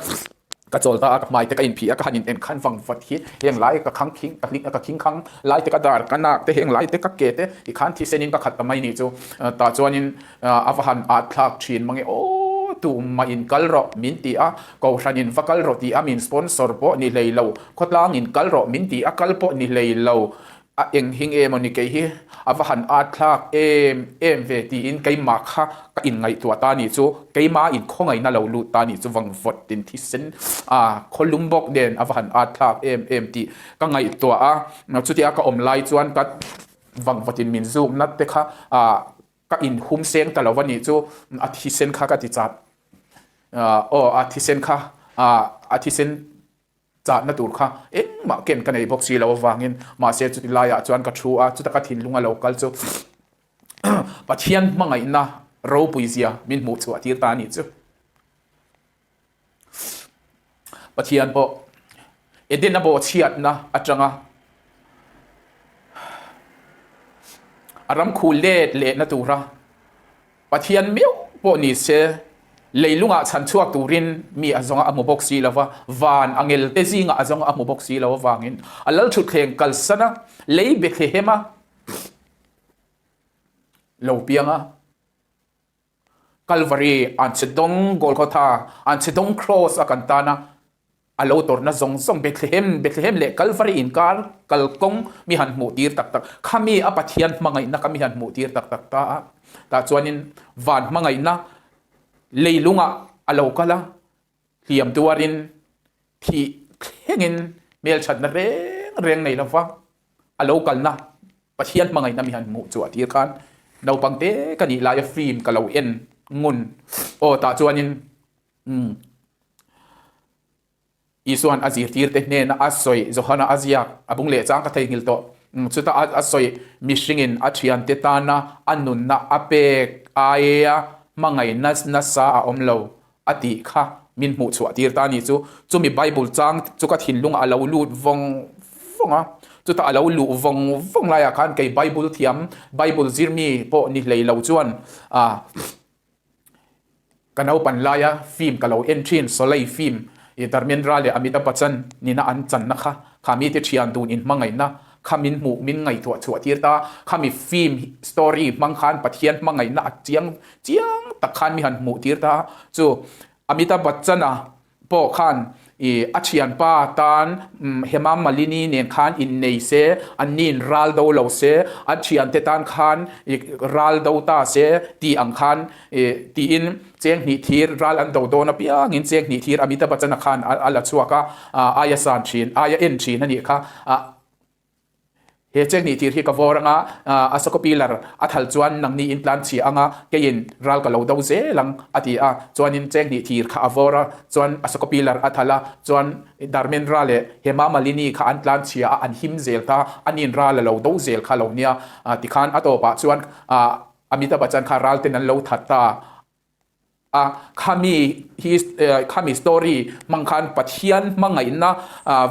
ka chawl ta a ka hmai te ka inphih a ka han in en khan vangvat hi heng lai ka khang khing ka hling ka khing khang lai te ka dar ka nak te heng lai te ka ke te tikhan thisen in ka khat ta mai ni chu tah chuan in A va han at thlak thin mange aw tumah in kal rawh min ti a, Kohhran in va kal rawh ti a min sponsor pawh ni hlei lo, khawtlang in kal rawh min ti a kal pawh ni hlei lo, a eng hi nge maw ni kei hi a va han at thlak em em ve tiin keimah kha ka in ngaihtuah ta ni chu, keimah in khawngaihna lo lut ta ni chu vangvawt in thisen a khawlum bawk nen a va han at thlak em em tih ka ngaihtuah a, chutia ka awm lai chuan ka vangvawt in min zuk nat te kha ah Ka inhum seng ta lo a nih chu a thisen kha ka ti chat aw a thisen kha a thisen chatna tur kha engmah ken ka nei bawk si lo avangin mahse chuti laiah chuan ka thu a chuta ka thinlung a lo kal chu Pathian hmangaihna ropui zia min hmuh chhuah tir ta a nih chu. Pathian pawh Eden a bawhchhiatna atanga a ram khu let lehna tura Pathian meuh pawh ni se leilungah chhan chhuak turin mi a zawnga a hmu bawk si lova, van a ngelte zingah a zawnga a hmu bawk si lo avangin a lalthutthleng kalsana lei Bethlehema lo pianga. Kalvari an che dawng Golgotha an che dawng Kraws a kan tan a, a lo tawrhna zawng zawng Bethlehem, Bethlehem leh Kalvari inkar kalkawng mi han hmuh tir tak tak, khami a Pathian hmangaihna kha mi han hmuh tir tak tak ta a, tah chuanin van hmangaihna leilungah a lo kal a, hliam tuarin thih thlengin hmelthatna reng reng nei lova a lo kalna Pathian hmangaihna mi han hmuh chu a tir khan naupang te ka nih laia film ka lo en ngun aw tah chuanin umm Isuan a zirtir te hnena a sawi Johana a ziak a bung leh chang ka theihnghilh tawh chuta a sawi mihringin a thiante tana a nunna a pek aia hmangaihna nasa a awm lo a tih kha min hmuh chhuah tir ta a ni chu. Chumi Bible chang chu ka thinlungah a lo lut vawng vawng a, chutah a lo luh vawng vawng laiah khan kei Bible thiam, Bible zirmi pawh ni hlei lo chuan ah ka naupan laia film ka lo en thin, Soleil film i Dharmendra leh Amitabh Bachchan nina an channa kha, kha mite thian dun inhmangaihna kha min hmuh min ngaihtuah chhuah tir ta, khami film story hmang khan Pathian hmangaihna a chiang Chiang tak khan mi han hmuh tir ta chu Amitabh Bachchan-a pawh khan i a thianpa tan Hema Malini nen khan innei se, anniin ral do lo se, a thiante tan khan i ral do ta se tih ang khan i tiin cheng hnih thir ral an do dawn apiangin cheng hnih thir Amitabh Bachchan-a khan a la chhuak a, aia san thin, aia en thin a nih kha. He cheng tir hi ka vawr anga, a sakaw pilar a thal chuan nangni in tlan chhia anga, keiin ral ka lo do zel ang, a ti a. Chuanin cheng tir kha a vawr a, chuan a sakaw pilar a thal a, chuan Dharmendra leh Hema Malini kha an tlan chhia a, an him zel ta, ani'n ral a lo do zel kha lo nia. Tikhan a tawpah chuan Amitabh Bachchan kha ral ten an lo that ta. A, khami hi khami story hmang khan Pathian hmangaihna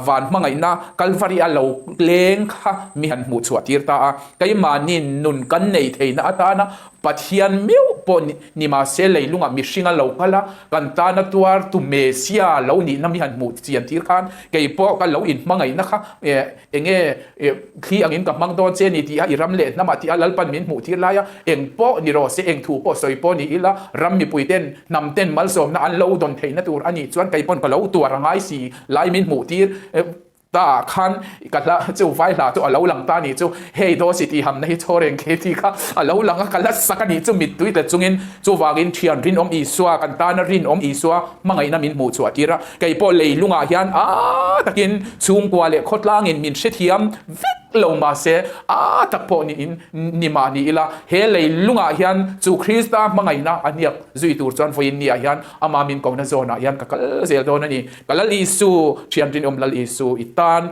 van hmangaihna Kalvari a lo leng kha mi han hmuh chhuah tir ta a. Keimahni nun kan nei theihna atana Pathian meuh pawh ni mahse leilungah mihring a lo kal a, kan tana tuar tu Mesia lo nihna mi han hmuh chian tir khan keipawh ka lo inhmangaihna kha Enge thli angin ka hmang dawn che ni tih a i ram leh hnamah tih a Lalpan min hmuh tir lai a, eng pawh ni rawh se, eng thu pawh sawi pawh ni ila, ram mipui ten, hnam ten malsawmna an lo dawn theihna tur a nih chuan kei pawn ka lo tuar a ngai si lai min hmuh tir ta khan ka hla chu vai hla chu a lo lang ta nih chu, hei daw si tih hamna hi chhawr eng khi tih kha a lo lang a, ka la sak a nih chu mittui tla chungin chuvangin thian rinawm Isua kan tana rinawm Isua hmangaihna min hmuh chhuah tir a. Kei pawh leilungah hian a takin chhungkua leh khawtlangin min hrethiam vek lo mahse a tak pawh niin ni mah ni ila, he leilungah hian chu Krista hmangaihna a hniak zui tur chuan vawiin niah hian ama min kohna zawnah hian ka kal zel dawn a ni. Ka Lal Isu, Thian rinawm Lal Isu i tan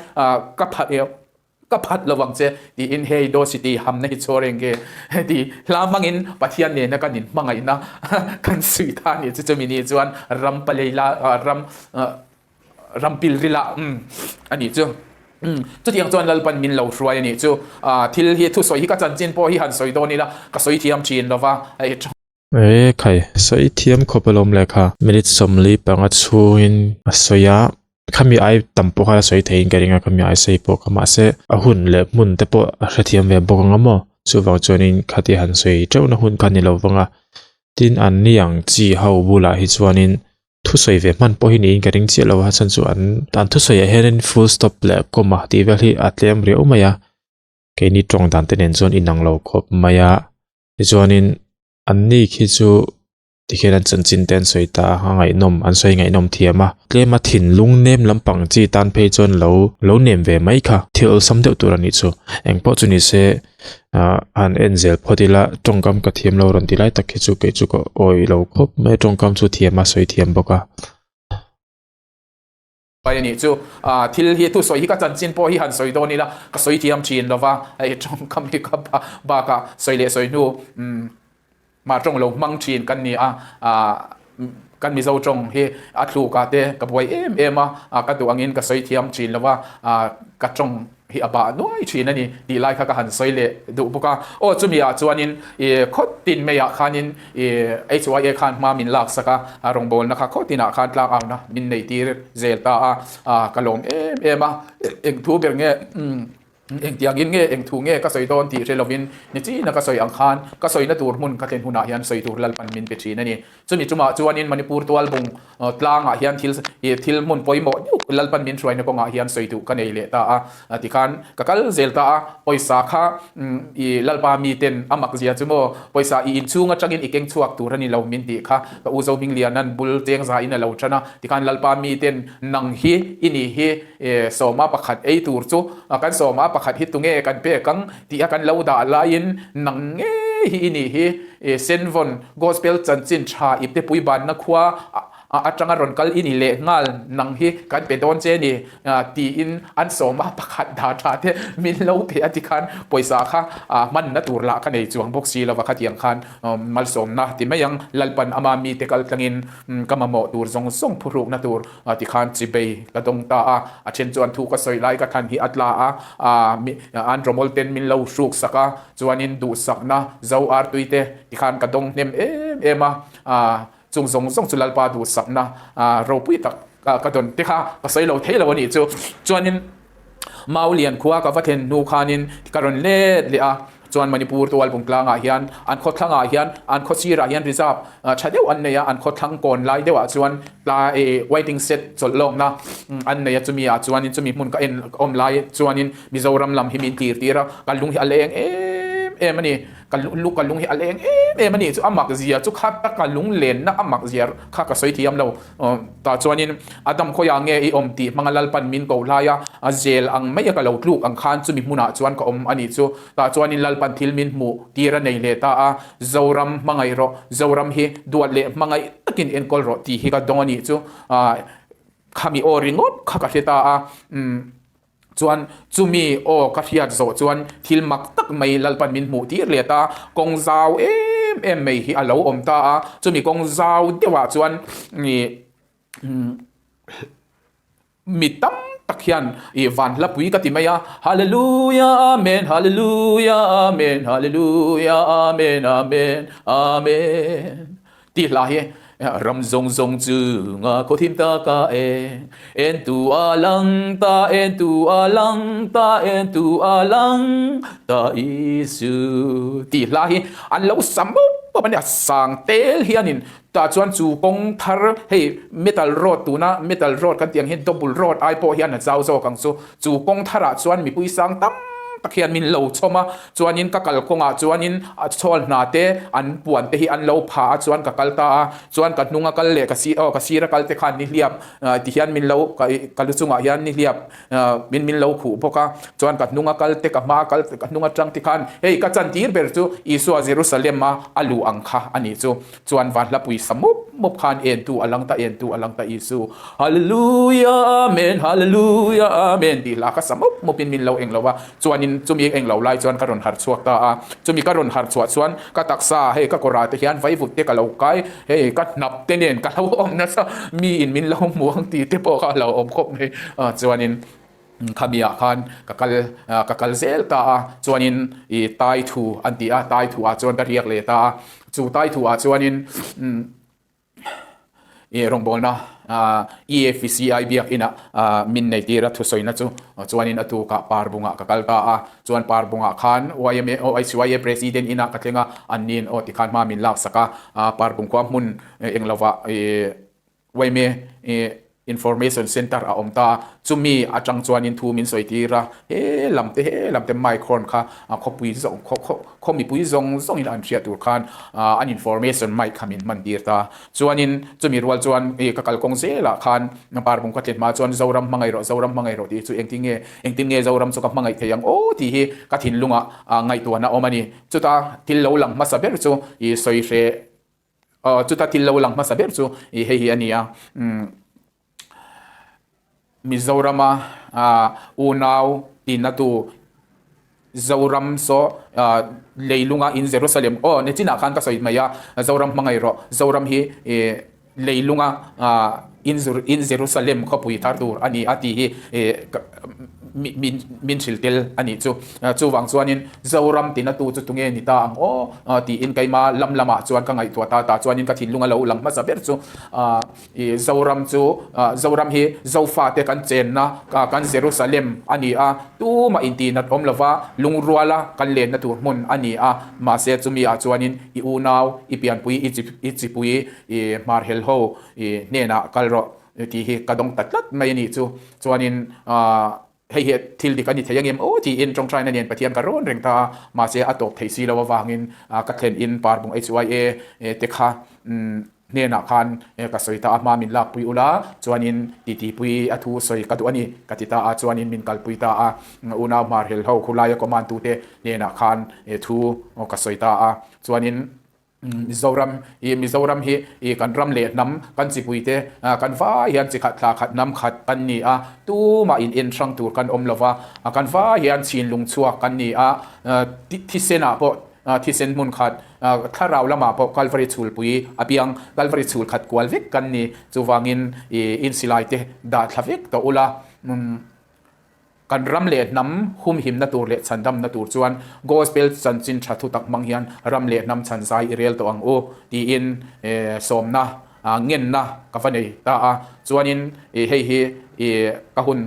ka phat e. Ka phat lo vang che tiin hei Daw City hamna hi chhuar eng nge ti hla hmangin Pathian nena kan inhmangaihna kan suih ta a nih chu chumi ni chuan ram palei la ram ram pilril ah a nih chu. Chutiang chuan Lalpan min lo hruai a nih chu. Thil hi thusawi hi ka chanchin pawh hi han sawi dawn ila ka sawi thiam thin lo va. E khai, sawi thiam khawp alawm le kha. Minute 45 chhungin a sawi a, khami ai tam pawh kha a sawi theiin ka ring a, khami ai sawi pawh kha mahse a hun leh hmun te pawh a hrethiam ve bawk ang a maw, chuvang chuanin khati han sawi teuhna hun kha ni lo vang a, tin an ni ang chi ho bulah hi chuanin thusawi ve hman pawh hi niin ka ring chiah lo a, chhan chu an an thusawiah hianin full stop leh comma tih vel hi a tlem riau mai a, keini tawng dan te nen chuan inang lo khawp mai a. Tichuanin anni khi chu tikhian an chanchin te an sawi ta a, a ngaihnawm an sawi ngaihnawm thiam a. Tlema thinlung nem lampang chi tan phei chuan lo lo nem ve mai kha thil awlsam deuh tur a nih chu. Engpawh chu ni se ah han en zel phawt ila tawngkam ka thiam lo rawn ti lai tak hi chu kei chu ka awih lo khawp mai a tawngkam chu thiam a sawi thiam bawk a. Pai a nih chu. Thil hi thusawi hi ka chanchin pawh hi han sawi dawn ila ka sawi thiam thin lova, hei tawngkam hi ka bakah sawi leh sawi hnu mah tawng lo hmang thin kan ni a, kan Mizo tawng hi a thluk ah te ka buai em em a, ka duh angin ka sawi thiam thin lova, ka tawng hi a bah nuai thin a ni tih lai kha ka han sawi leh duh bawk a. Aw chumi ah chuanin ih khaw tin mai ah khanin ih HYA khan hma min lak sak a, a rawngbawlna kha khaw tinah khan tlak auna min nei tir zel ta a, ah ka lawm em em a, eng thu ber nge umm engtiangin nge eng thu nge ka sawi dawn tih hre lovin nichina ka sawi ang khan ka sawina tur hmun ka thlen hunah hian sawi tur Lalpan min pe thin a ni. Chumi chungah chuanin Manipur tualbung tlangah hian thil thil hmun pawimawh deuh Lalpan min hruaina kawngah hian sawi duh ka nei leh ta a. Tikhan ka kal zel ta a, pawisa kha i Lalpa miten a mak zia chu maw, pawisa i inchhung atangin i keng chhuak tur a ni lo min tih kha ka u Zohmingliana'n bul cheng zain a lo tan a. Tikhan Lalpa miten nang hi i nih hi sawma pakhat ei tur chu kan sawma pakhat hi tunge kan pek ang tih a kan lo dah laiin nang ngei hi i nih hi. I Senvawn Gospel chanchin tha ipte pui banna khua atanga rawn kal i ni leh nghal nang hi kan pe dawn che ni tiin an sawm a, pakhat dah tha te min lo pe a ti khan pawisa kha hmanna tur lah ka nei chuang bawk si lova khatiang khan malsawmna ti mai ang Lalpan ama mite kal tlangin ka mamawh tur zawng zawng phuhrukna tur ti khan chibei ka dawng ta a, a then chuan thu ka sawi lai ka thlan hi a tla a, an rawmawl ten min lo hruk sak a. Chuanin duhsakna zo artui te tikhan ka dawng hnem em em a, chung zawng zawng chu Lalpa duhsakna ropui tak ka dawn te kha ka sawi lo thei lo a nih chu. Chuanin Maulian khua ka va thlen hnu khanin ka rawn let leh a, chuan Manipur tualbung tlangah hian an khawthlangah hian an khawsirah hian reserve tha deuh an nei a, an khawthlang kawn lai deuhah chuan tlai waiting shed chawlh lawkna an nei a, chumi ah chuanin chumi hmun ka en awm lai chuanin Mizoram lam hi min tir tir a, ka lung hi a leng em. em a ni. Ka lu ka lung hi a leng em em a ni. Chu a mak zia chu kha taka lung lenna a mak zia kha ka sawi thiam lo. Tah chuanin Adam khawiah nge i awm tih hmanga Lalpan min ko hlai a, a zel ang mai a ka lo tluk ang khan chumi hmunah chuan ka awm a nih chu. Tah chuanin Lalpan thil min hmuh tir a nei leh ta a, Zoram hmangaih rawh, Zoram hi duat leh hmangaih takin enkawl rawh tih hi ka dawng a nih chu. Khami aw ringawt kha ka hre ta a, umm chuan chumi aw ka hriat zawh chuan thil mak tak mai Lalpan min hmuh tir leh ta, kawng zau em em mai hi a lo awm ta a, chumi kawng zau deuhah chuan ih umm mi tam tak hian ih van hlapui ka ti mai a, Hallelujah Amen Hallelujah Amen Hallelujah Amen Amen Amen. Tih hla hi ram zawng zawng chunga khaw thim ta ka eng, en tu a lang ta, en tu a lang ta, en tu a lang ta Isu. Tih hla hi an lo sa mawp mawp a nia, sang tel hianin tah chuan chu kawng thar hei metal road tuna metal road kan tih ang hian double road ai pawh hian a zau zawk ang chu, chu kawng tharah chuan mipui sang tam tak hian min lo chhawm a, Chuanin ka kal kawngah chuanin a chhawl hna te an puan te hi an lo pha a chuan ka kal ta a, chuan ka hnunga kal leh ka si aw ka sira kal te khan nihliap ti hian min lo ka ka lu chungah hian nihliap min min lo khuh bawk a, chuan ka hnunga kal te ka hma kal ka hnunga tang te khan hei ka chantir ber chu Isua Jerusalem a a luh ang kha a nih chu. Chuan vanhlapui sa mup mup khan entu a lang ta, entu a lang ta Isu. Hallelujah Amen, Hallelujah Amen tih hla kha sa mup mupin min lo eng lo a. Chuanin chumi eng lo lai chuan ka rawn harh chhuak ta a. Chumi ka rawn harh chhuah chuan ka taksa hei ka kawrah te hian vaivut te ka lo kai, hei ka hnap te nen ka lo awm nasa, miin min lo hmu ang tih te pawh kha a lo awm khawp mai. Chuanin. Khamiah khan ka kal ka kal zel ta a, chuanin i tai thu an ti a, tai thu ah chuan ka riak leh ta a, chu tai thu ah chuanin i rawngbawlna EFCI biakinah min nei tir a thusawina chu chuanin a tukah Parbungah ka kal ta a, chuan Parbungah khan YMA OICYA President inah ka thleng a, anniin aw tikhan hma min laksak a, Parbung khua hmun englovah i Uaime Information Centre a awm ta a, chumi atang chuanin thu min sawi tir a, he lam te he lam te mic horn kha khawpui zawng khaw mipui zawng zawngin an hriat tur khan an information mic kha min hman tir ta. Chuanin chumi rual chuan ka kalkawng zelah khan Parbung ka tlin hma chuan Zoram hmangaih rawh, Zoram hmangaih rawh tih chu engtin nge engtin nge Zoram chu ka hmangaih thei ang aw tih hi ka thinlungah ngaihtuahna a awm a ni. Chuta thil lo lang hmasa ber chu i sawi hreh Aw, chuta thil lo lang hmasa ber chu i hei hi a ni a, umm Mizorama unau tinatu Zoram saw leilunga in Jerusalem aw nichinah khan ka sawi mai a, Zoram hmangaih rawh, Zoram hi i leilunga in in Jerusalem khawpui thar tur a ni a tih hi min min hrilh tel a nih chu. Chuvang chuanin Zoram tinatu chu tunge ni ta ang aw tiin keima lam lamah chuan ka ngaihtuah ta ta chuanin ka thinlung a lo lang hmasa ber chu i Zoram chu Zoram hi Zofate kan chenna kan Jerusalem a ni a, tumah intihnat awm lova lungruala kan lenna tur hmun a ni a, mahse chumi ah chuanin i unau, i pianpui, i chipui, i hmarhel ho i hnenah kal rawh tih hi ka dawng ta tlat mai a nih chu. Chuanin hei hi thil dik a ni thei angem aw tiin tawngtaina nen Pathian ka rawn reng ta a, mahse a tawp thei si lo avangin ka thlen in Parbung HYA te kha hnenah khan ka sawi ta a, hma min lakpui ula chuanin titipui a thu sawi ka duh a ni ka ti ta a, chuanin min kalpui ta a, unau hmarhel ho khulaia command tute hnenah khan thu ka sawi ta a, chuanin Mizoram i Mizoram hi i kan ram leh hnam kan chipui te kan vai hian chi khat thla khat hnam khat kan ni a, tumah in en hrang tur kan awm lova, kan vai hian chhinlung chhuak kan ni a, thisen ah pawh thisen hmun khat thlarau lamah pawh Kalvari chhulpui a piang Kalvari chhul khat kual vek kan ni, chuvangin i insilai te dah thla vek tawh ula. Kan ram leh hnam humhimna tur leh chhandamna tur chuan Gospel chanchin tha thutak hmang hian ram leh hnam chhan zai i rel tawh ang u tiin sawmna ngenna ka va nei ta a. Chuanin hei hi ka hun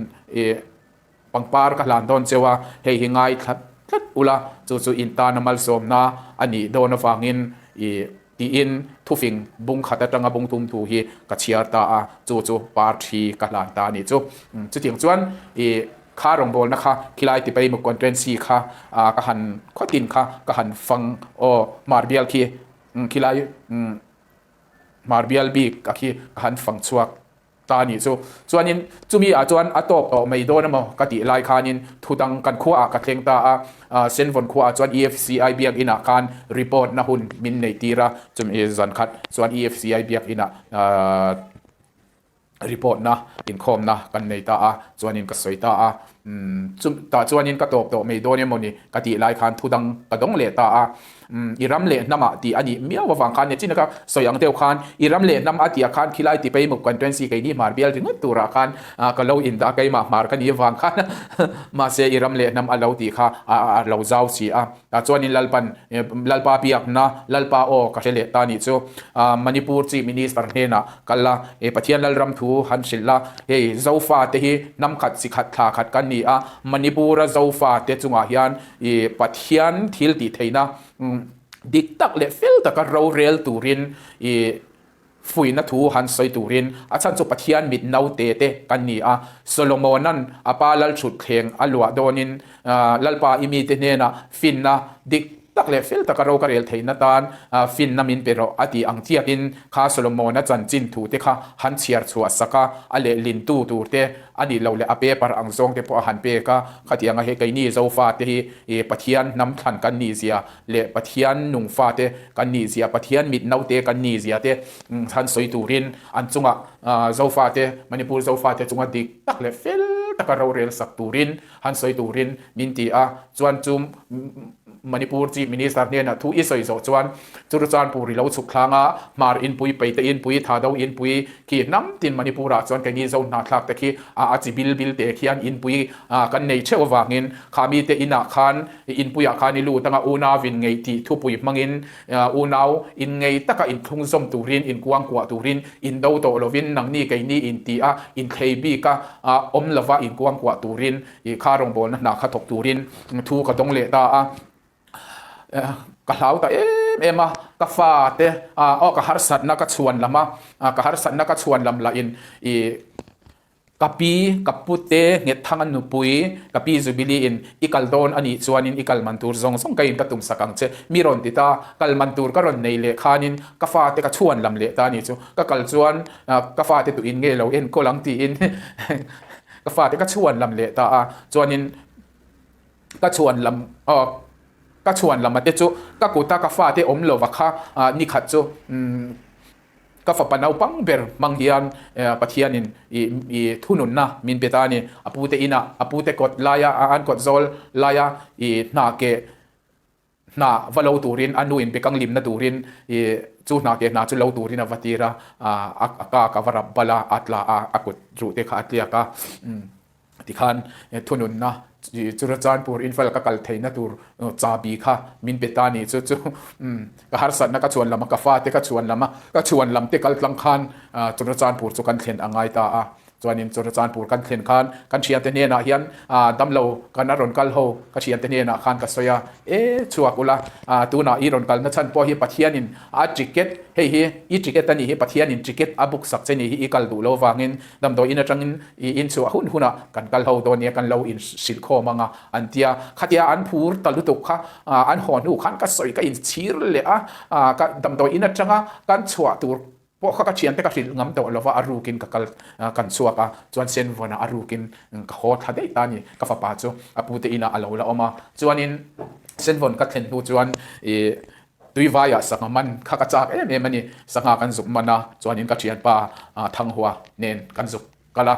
pangpar ka hlan dawn cheu a, hei hi ngai thla tlat ula chu chu in tana malsawmna a nih dawn avangin tiin thufing bung khat atanga bung tum thu hi ka chhiar ta a, chu chu par thi ka hlan ta a nih chu. Chutiang chuan i. Kha rawngbawlna kha khilai tipei maw constituency kha ka han khawtin kha ka han fang aw hmar bial khi khilai hmar bial bik a khi ka han fang chhuak ta a nih chu. Chuanin chumi ah chuan a tawp tawh mai dawn emaw ka tih lai khanin thu dang kan khua ah ka thleng ta a, Senvawn khua ah chuan EFCI biakinn ah khan report na hun min neih tir a, chumi zan khat chuan EFCI biakinn ah report na inkhawmna kan nei ta a, chuanin ka sawi ta a, umm chu tah chuanin ka tawp tawh mai dawn emaw ni ka tih lai khan thu dang ka dawng leh ta a, umm i ram leh hnamah tih a nih miau avang khan nichin ka sawi ang deuh khan i ram leh hnam a tih ah khan khilai ti pei muk kan twenty keini hmar bial ringawt turah khan ka lo indah keimah hmar ka nih avang khan mahse i ram leh hnam a lo tih kha a lo zau si a. Tah chuanin Lalpan, Lalpa biakna, Lalpa aw ka hre leh ta nih chu. Manipur Chief Minister hnenah kal a, Pathian Lalram thu han hrilh a, hei Zofa te hi hnam khat chi khat thla khat kan ni a, Manipur-a Zofa te chungah hian Pathian thil tih theihna dik tak leh fel taka rorel turin Fuihna thu han sawi turin a chhan chu Pathian mit naute te kan ni a. Solomona'n a pa lalthutthleng a luah dawnin Lalpa i mite hnenah finna dik tak leh fel taka ro ka rel theihna tan finna min pe rawh a tih ang chiakin kha Solomona chanchin thu te kha han chhiar chhuah sak a, a lehlintu tur te a nih loh leh a paper ang zawng te pawh a han pek a. Khatianga he keini Zofa te hi Pathian hnam thlan kan nih zia leh Pathian nung fate kan nih zia, Pathian mit naute kan nih zia te han sawi turin an chunga Zofate, Manipur Zofate chunga dik tak leh fel taka rorel sak turin han sawi turin min ti a. Chuan chu Manipur Chief Minister hnenah thu i sawi zawh chuan Churachandpur i lo chhuk thlang a, Hmar inpui, Peite inpui, Thado inpui khi hnam tin Manipurah chuan keini Zo hnahthlak te khi a chi bil bil te khian inpui kan nei theuh avangin kha mite inah khan I inpuiah khan i lut anga unau in ngeih tih thupui hmangin unau in ngei taka inthlung zawm turin, inkuangkuah turin, indo tawh lovin nangni keini inti a, inthlei bika awm lova inkuangkuah turin i kha rawngbawlna hna kha thawk turin thu ka dawng leh ta a. Ka hlau ta em em a, ka fate aw ka harsatna ka chhuan lam a, ka harsatna ka chhuan lam lahin i Ka pi, ka pute nghet thang a nupui, ka pi Jubilee in i kal dawn a nih chuanin i kal man tur zawng zawng ka in ka tum sak ang che. Mi rawn ti ta, kal man tur ka rawn nei leh khanin ka fate ka chhuan lam leh ta a nih chu. Ka kal chuan ka fate tuin nge lo enkawl ang tiin ka fate ka chhuan lam leh ta a, chuanin ka chhuan lam aw ka chhuan lam a te chu ka kuta ka fate awm lova kha nikhat chu Ka fapa naupang ber hmang hian Pathianin i thununna min pe ta a ni. A pute inah, a pute kawt laia, an kawt zawl laia i hna ke hna va lo turin, a nu in bekang limna turin i chu hna ke hna chu lo turin a va tir a, a kak a va rap bal a, a tla a, a kut ruh te kha a tliak a. Tikhan thununna Churachandpur Imphal ka kal theihna tur chabi kha min pe ta ni chu chu ka harsatna ka chhuan lam a, ka fate ka chhuan lam a, ka chhuan lam te kal tlang khan Churachandpur chu kan thlen a ngai ta a. Chuanin Churachandpur kan thlen khan kan thiante hnenah hian damlo kan a rawn kal ho ka thiante hnenah khan ka sawi a, e chhuak ula tunah i rawn kalna chhan pawh hi Pathianin a ticket hei hi i ticket a nih hi Pathianin ticket a book sak che ni hi i kal duh lo vangin Damdawiin atangin i inchhuah hun hunah kan kal ho dawn nia kan lo inhrilh khawm ang a an ti a, khatia an phur ta lutuk kha an haw hnu khan ka sawi ka inchhir leh a, ka damdawiin atanga kan chhuah tur pawh kha ka thiante ka hrilh ngam tawh lova a rukin ka kal kan chhuak a, chuan Senvawnah a rukin ka haw thla daih ta a ni, ka fapa chu a pute inah a lo la awm a, chuanin Senvawn ka thlen hnu chuan ih Tuivaiah sangha man kha ka chak em em a ni. Sangha kan zuk man a, chuanin ka thianpa Thanghua nen kan zuk kal a.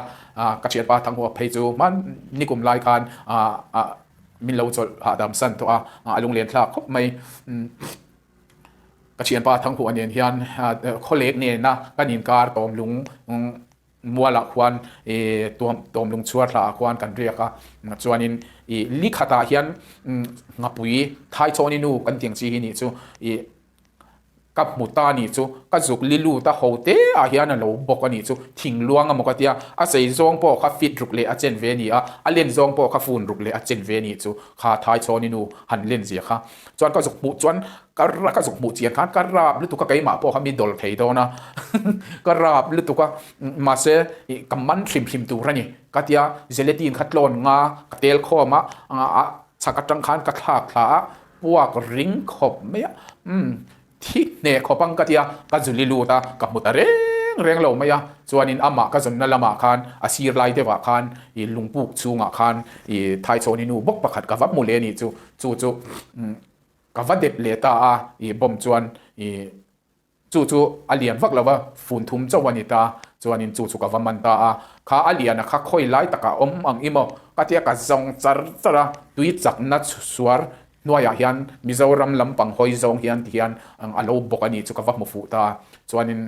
Ka thianpa Thanghua phei chu hman nikum lai khan min lo chawlh hahdam san tawh a, a lunglen thlak khawp mai. Ka thianpa Thanghua nen hian khawlek nena kan inkar tawm lung Mualah khuan ih tuam tawmlung chhuar hlaah khuan kan riak a, chuanin ih li khatah hian nghapui Thaichhawni nu kan tih ang chi hi nih chu ih Ka hmu ta a nih chu, ka zuk li lut a ho te ah hian a lo bawk a nih chu, thing luang a maw ka tia, a sei zawng pawh kha fit ruk leh a chen ve a ni a, a len zawng pawh kha fun ruk leh a chen ve a nih chu, kha Thaichhawni nu han len zia kha. Chuan ka zuk hmuh chuan ka ka zuk hmuh chian khan ka rap lutuk a, keimah pawh kha mi dawl thei dawn a, ka rap lutuk a, mahse ka man hrim hrim tur a ni ka tia, gelatin kha tlawn nga ka tel khawm a, a chhak atang khan ka thlak thla a, Puak ring khawp mai a, umm thi hneh khawp ang ka ti a, ka zuli lut a, ka hmu ta reng reng lo mai a, chuanin amah ka zawnna lamah khan a sir lai deuhah khan ih lungpuk chhungah khan ih Thaichhawni nu bawk pakhat ka va hmu leh a nih chu, chu chu umm ka va dep leh ta a, ih bomb chuan ih. Chu chu a lian vak lo va, fun thum chauh a ni ta. Chuanin chu chu ka va man ta a, kha a lian a kha khawi lai takah awm ang i maw? Ka tia ka zawng char char a, tui chakna suar hnuaiah hian Mizoram lampang hawi zawng hian ti hian a lo bawk a nih chu ka va hmu fuh ta. Chuanin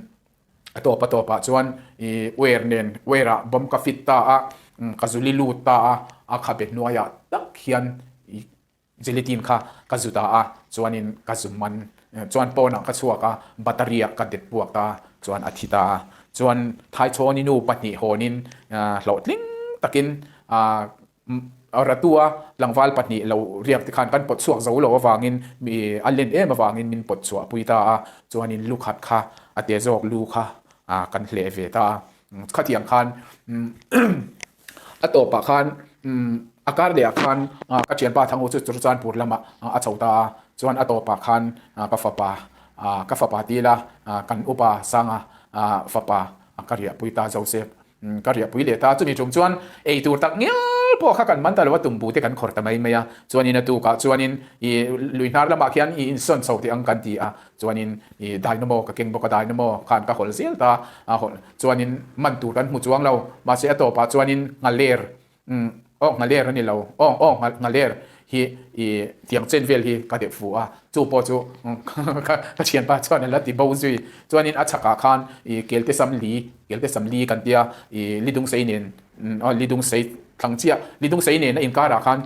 a tawp a tawpah chuan i uer nen uer ah bawm ka fit ta a, ka zuli lut ta a, a khabe hnuaiah tak hian i Gelatin kha ka zu ta a, chuanin ka zu man chuan pawnah ka chhuak a, battery ah ka det puak ta chuan a thi ta a. Chuan Thaichhawni nu pahnih hawnin hlawhtling takin Ratua tlangval pahnih lo riak te khan kan pawt chhuak zo lo avangin mi a len em avangin min pawt chhuah pui ta a, chuanin lu khat kha a te zawk lu kha kan hleh ve ta a. Khatiang khan a tawpah khan a kar leh ah khan ka thianpa Thangu chu Churachandpur lamah a chho ta a, chuan a tawpah khan ka fapa ka fapa tila kan upa Sanga fapa ka riahpui ta Joseph ka riahpui leh ta. Chumi tum chuan eitur tak ngial pawh kha kan man ta lo a, tumbu te kan khawr ta mai mai a, chuanin a tukah chuanin ih lui hnar lamah khian ih insawn chho teh ang kan ti a, chuanin ih dynamo ka keng bawk a, dynamo khan ka hawl zel ta a hawl. Chuanin man tur kan hmu chuang lo, mahse a tawpah chuanin nghaler, umm aw nghaler a ni lo, aw aw nghaler hi ih tiang chen vel hi ka deuh fu a, chu pawh chu ka thianpa chuan a la ti bo zui. Chuanin a chhakah khan ih kelte sam li, kelte sam li kan tia ih lidung sei nen aw lidung sei thlang chiah, lidung sei nena inkarah khan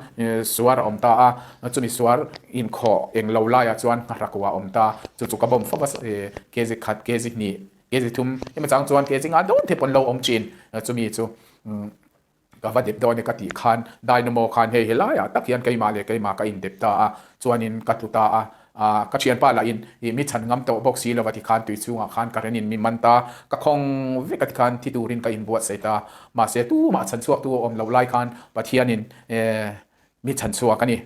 suar a awm ta a, chumi suar inkhawh eng lo laiah chuan nghahrah a awm ta, chu chu ka bawm fap a kg khat kg hnih. Kg thum hemi chang chuan kg nga dawn thei pawn lo awm thin. Chumi chu ka va dep dawn e ka tih khan dynamo khan hei helaiah tak hian keimah leh keimah ka indep ta a, chuanin ka tlu ta a. Ka thianpa lahin ih mi chhan ngam tawh bawk si lova tikhan tui chhungah khan ka renin mi man ta, ka khawng vek a tikhan thi turin ka inbuatsaih ta. Mahse tumah chhan chhuaktu a awm loh lai khan Pathianin Mi chhan chhuak a ni.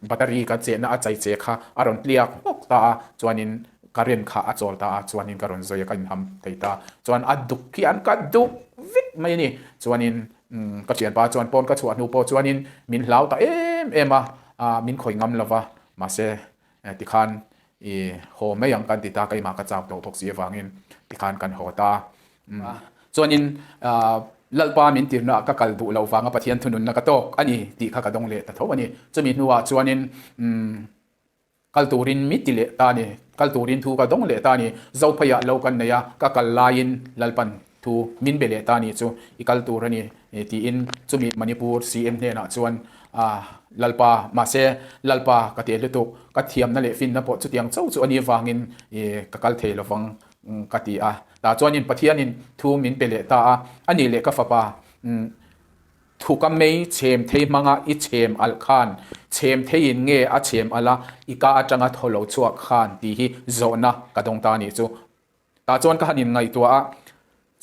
Battery ka chehna a chai che kha a rawn tliak hmawk ta a, chuanin current kha a chawl ta a, chuanin ka rawn zawi a, ka inham thei ta. Chuan a duk hian ka duk vek mai a ni. Chuanin ka thianpa chuan pawn ka chhuah hnu pawh chuanin min hlau ta em em a, min khawih ngam lo va, mahse tikhan i haw mai ang kan ti ta, keimah ka chau tawh bawk si avangin tikhan kan haw ta. Chuanin Lalpa min tirna ah ka kal duh loh vanga Pathian thununna ka tawk a ni tih kha ka dawng leh ta tho a ni. Chumi hnuah chuanin kal turin mi ti leh ta a ni. Kal turin thu ka dawng leh ta a ni. Zopheiah lo kan nei a, ka kal laiin Lalpan thu min be leh ta a ni chu i kal tur a ni tiin chumi Manipur CM hnenah chuan Lalpa mahse Lalpa ka ti lutuk, ka thiamna leh finna pawh chutiang chauh chu a nih avangin ka kal thei lovang. Ka ti a. Tah chuanin Pathianin thu min pe leh ta a, A nih leh ka fapa, thu ka mei chhem thei hmanga i chhem alh khan, chhem theiin nge a chhem alh a, i ka atanga thaw lo chhuak khan tih hi zawhna ka dawng ta a nih chu. Tah chuan ka han inngaihtuah a,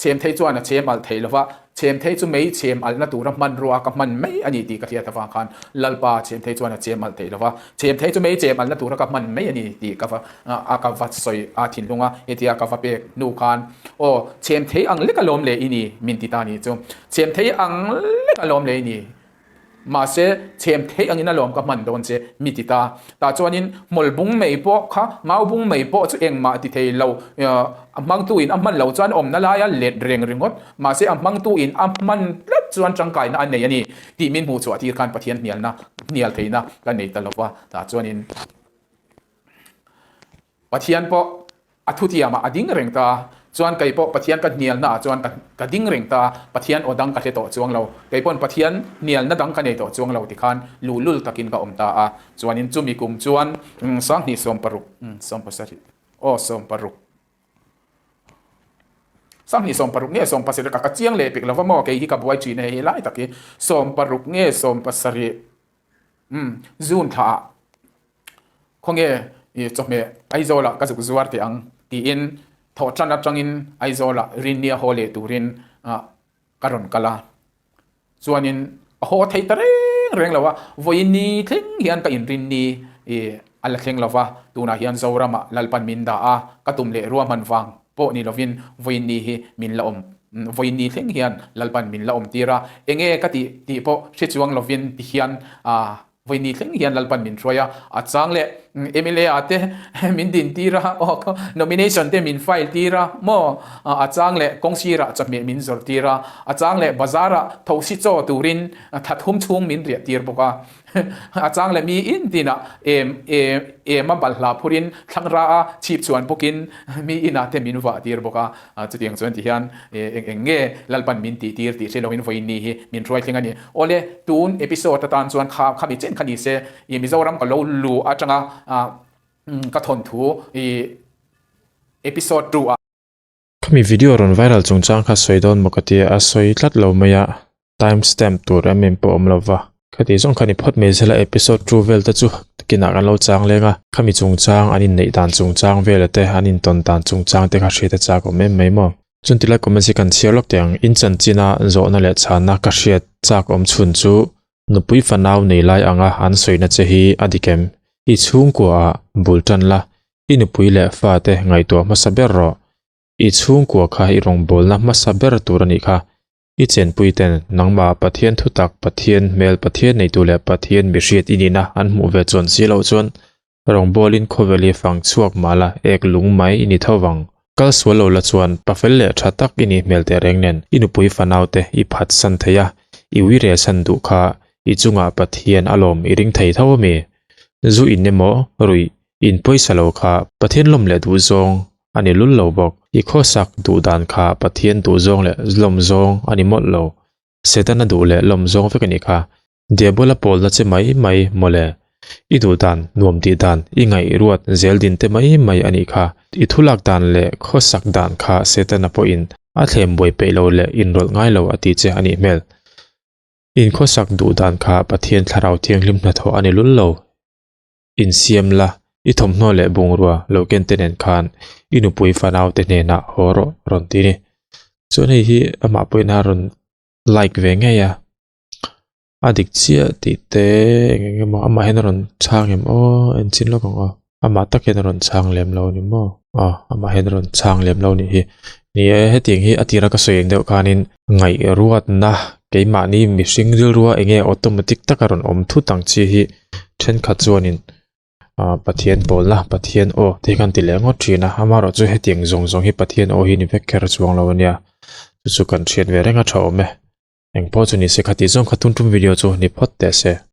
Chhem thei chuan a chhem alh theih lova, chhem thei chu mei chhem alhna tura hmanrua ka hman mai a ni tih ka hriat avang khan Lalpa chhem thei chuan a chhem alh theih lova, chhem thei chu mei chhem alhna tura ka hman mai a ni tih ka va a ka va sawi a thinlung a, hetia ka va pek hnu khan aw chhem thei ang lek alawm le i ni min ti ta ni chu, chhem thei ang lek alawm le i ni. Mahse, chhem theih angin alawm ka hman dawn che, mi ti ta. Tah chuanin hmawlh bung mai pawh kha, ngau bung mai pawh chu engmah ti thei lo. A hmangtuin a hman lo chuan awmna laia let reng ringawt. Mahse, a hmangtuin a hman tlat chuan tangkaina a nei a ni tih min hmuh chhuah tir khan Pathian hnialna, hnial theihna ka nei ta lo va. Tah chuanin. Pathian pawh a thutiamah a ding reng ta, chuan kei pawh Pathian ka hnialna ah chuan ka ding reng ta, Pathian aw dang ka hre tawh chuang lo, kei pawn Pathian hnialna dang ka nei tawh chuang lo tikhan luhlul takin ka awm ta a, chuanin chumi kum chuan 27 17. Aw 16. 20 16 nge 17 ka ka chiang leh pek lova maw kei hi ka buai thin a hei lai tak hi 16 nge 17 umm June thla ah khawnge i chawhmeh Aizawl ah ka zuk zuar teh ang tiin thawhtan atangin Aizawl ah Rinnia haw leh turin ah ka rawn kal a. Chuanin a haw thei ta reng reng lo a, vawiin ni thleng hian ka inrin ni i a la thleng lo va, tunah hian Zoramah Lalpan min dah a, ka tum leh ruahman vang pawh ni lovin vawiin ni hi min la awm, vawiin ni thleng hian Lalpan min la awm tir a, enge ka tih tih pawh hre chuang lovin ti hian a. Vawiini thleng hian Lalpan min hruai a, a chang leh mla ah te min din tir a, aw nomination te min file tir a maw, a chang leh kawngsir ah chawhmeh min zawrh tir a, a chang leh bazar ah thosi chaw turin thathum chhung min riah tir bawk a, a chang leh mi in tin ah em em em a balhla phurin thlangra a chhip chhuan bawkin mi in ah te min vah tir bawk a. Chutiang chuan ti hian eng eng nge Lalpan min tih tir tih hre loin vawiin ni hi min hruai thleng a ni. Awle, tun episode atan chuan kha khami chen kha ni se i Mizoram ka lo lu atanga ka thawnthu i episode 2 ah. Khami video rawn viral chungchang kha sawi dawn maw ka tia a sawi tlat lo mai a. Time stamp tur em em pawh awm lova. Khati zawng kha ni phawt mai zela episode 2 vel te chu kinah kan lo chang leng a. Khami chungchang an inneih dan chungchang vela te an intawn dan chungchang te kha hriat a chak awm em mai maw. Chun tilai comments hi kan chhiar lawk teh ang. In chanchina zawhna leh chhanna ka hriat chak awm chhun chu nupui fanau nei lai anga an sawina che hi a dik em? I chhungkua ah bul tan la, i nupui leh fa te ngaihtuah hmasa ber rawh. I chhungkua kha i rawngbawlna hmasa ber tur a nih kha. I chenpui ten nangmah Pathian thutak, Pathian hmel, Pathian neitu leh Pathian mihriat i nihna an hmuh ve chuan si loh chuan rawngbawlin khawvel hi fang chhuak mah la ek lung mai i ni tho vang. Kal sual lo la chuan pafel leh tha tak i nih hmel teh reng nen i nupui fanaute i phat san thei a, i ui rel san duh kha i chungah Pathian a lawm i ring thei tho a mi? Zu in emaw ruih in pawisa lo kha Pathian lawm leh duh zawng a ni lul lo bawk. I khawsak duh dan kha Pathian duh zawng leh lawm zawng a ni mawlh lo. Setana duh leh lawm zawng vek a nih kha. Diabola pawlna che mai mai mawle. I duh dan, nuam tih dan, i ngaih ruat zel din te mai mai a nih kha. I thulak dan leh khawsak dan kha Setana pawhin a thlem buai peih lo leh inrawlh ngai lo a ti che a nih hmel. Inkhawsak duh dan kha Pathian Thlarau Thianghlim hnathawh a ni lul lo. Insiam la, i thawmhnaw leh bungrua lo ken te nen khan i nupui fanau te hnenah haw rawh rawn ti ni. Chuan hei hi amah pawhin a rawn like ve ngei a, a dik chiah tih te eng eng emaw amah hian a rawn chhang em aw en chin lawk ang aw amah tak hian a rawn chhang lem lo a ni maw aw amah hian a rawn chhang lem lo a nih hi. Ni e hetiang hi a tira ka sawi ang deuh khanin ngaihruatna keimahni mihring rilrua eng nge automatic taka rawn awm thut ang chi hi thenkhat chuanin ah Pathian pawlna Pathian aw te hi kan ti leh ngawt thin a amaherawh chu hetiang zawng zawng hi Pathian aw hi ni vek kher chuang lo ania chu chu kan hriat ve reng a tha awm e engpawh chu ni se khati zawng kha tum tum video chu ni phawt teh se.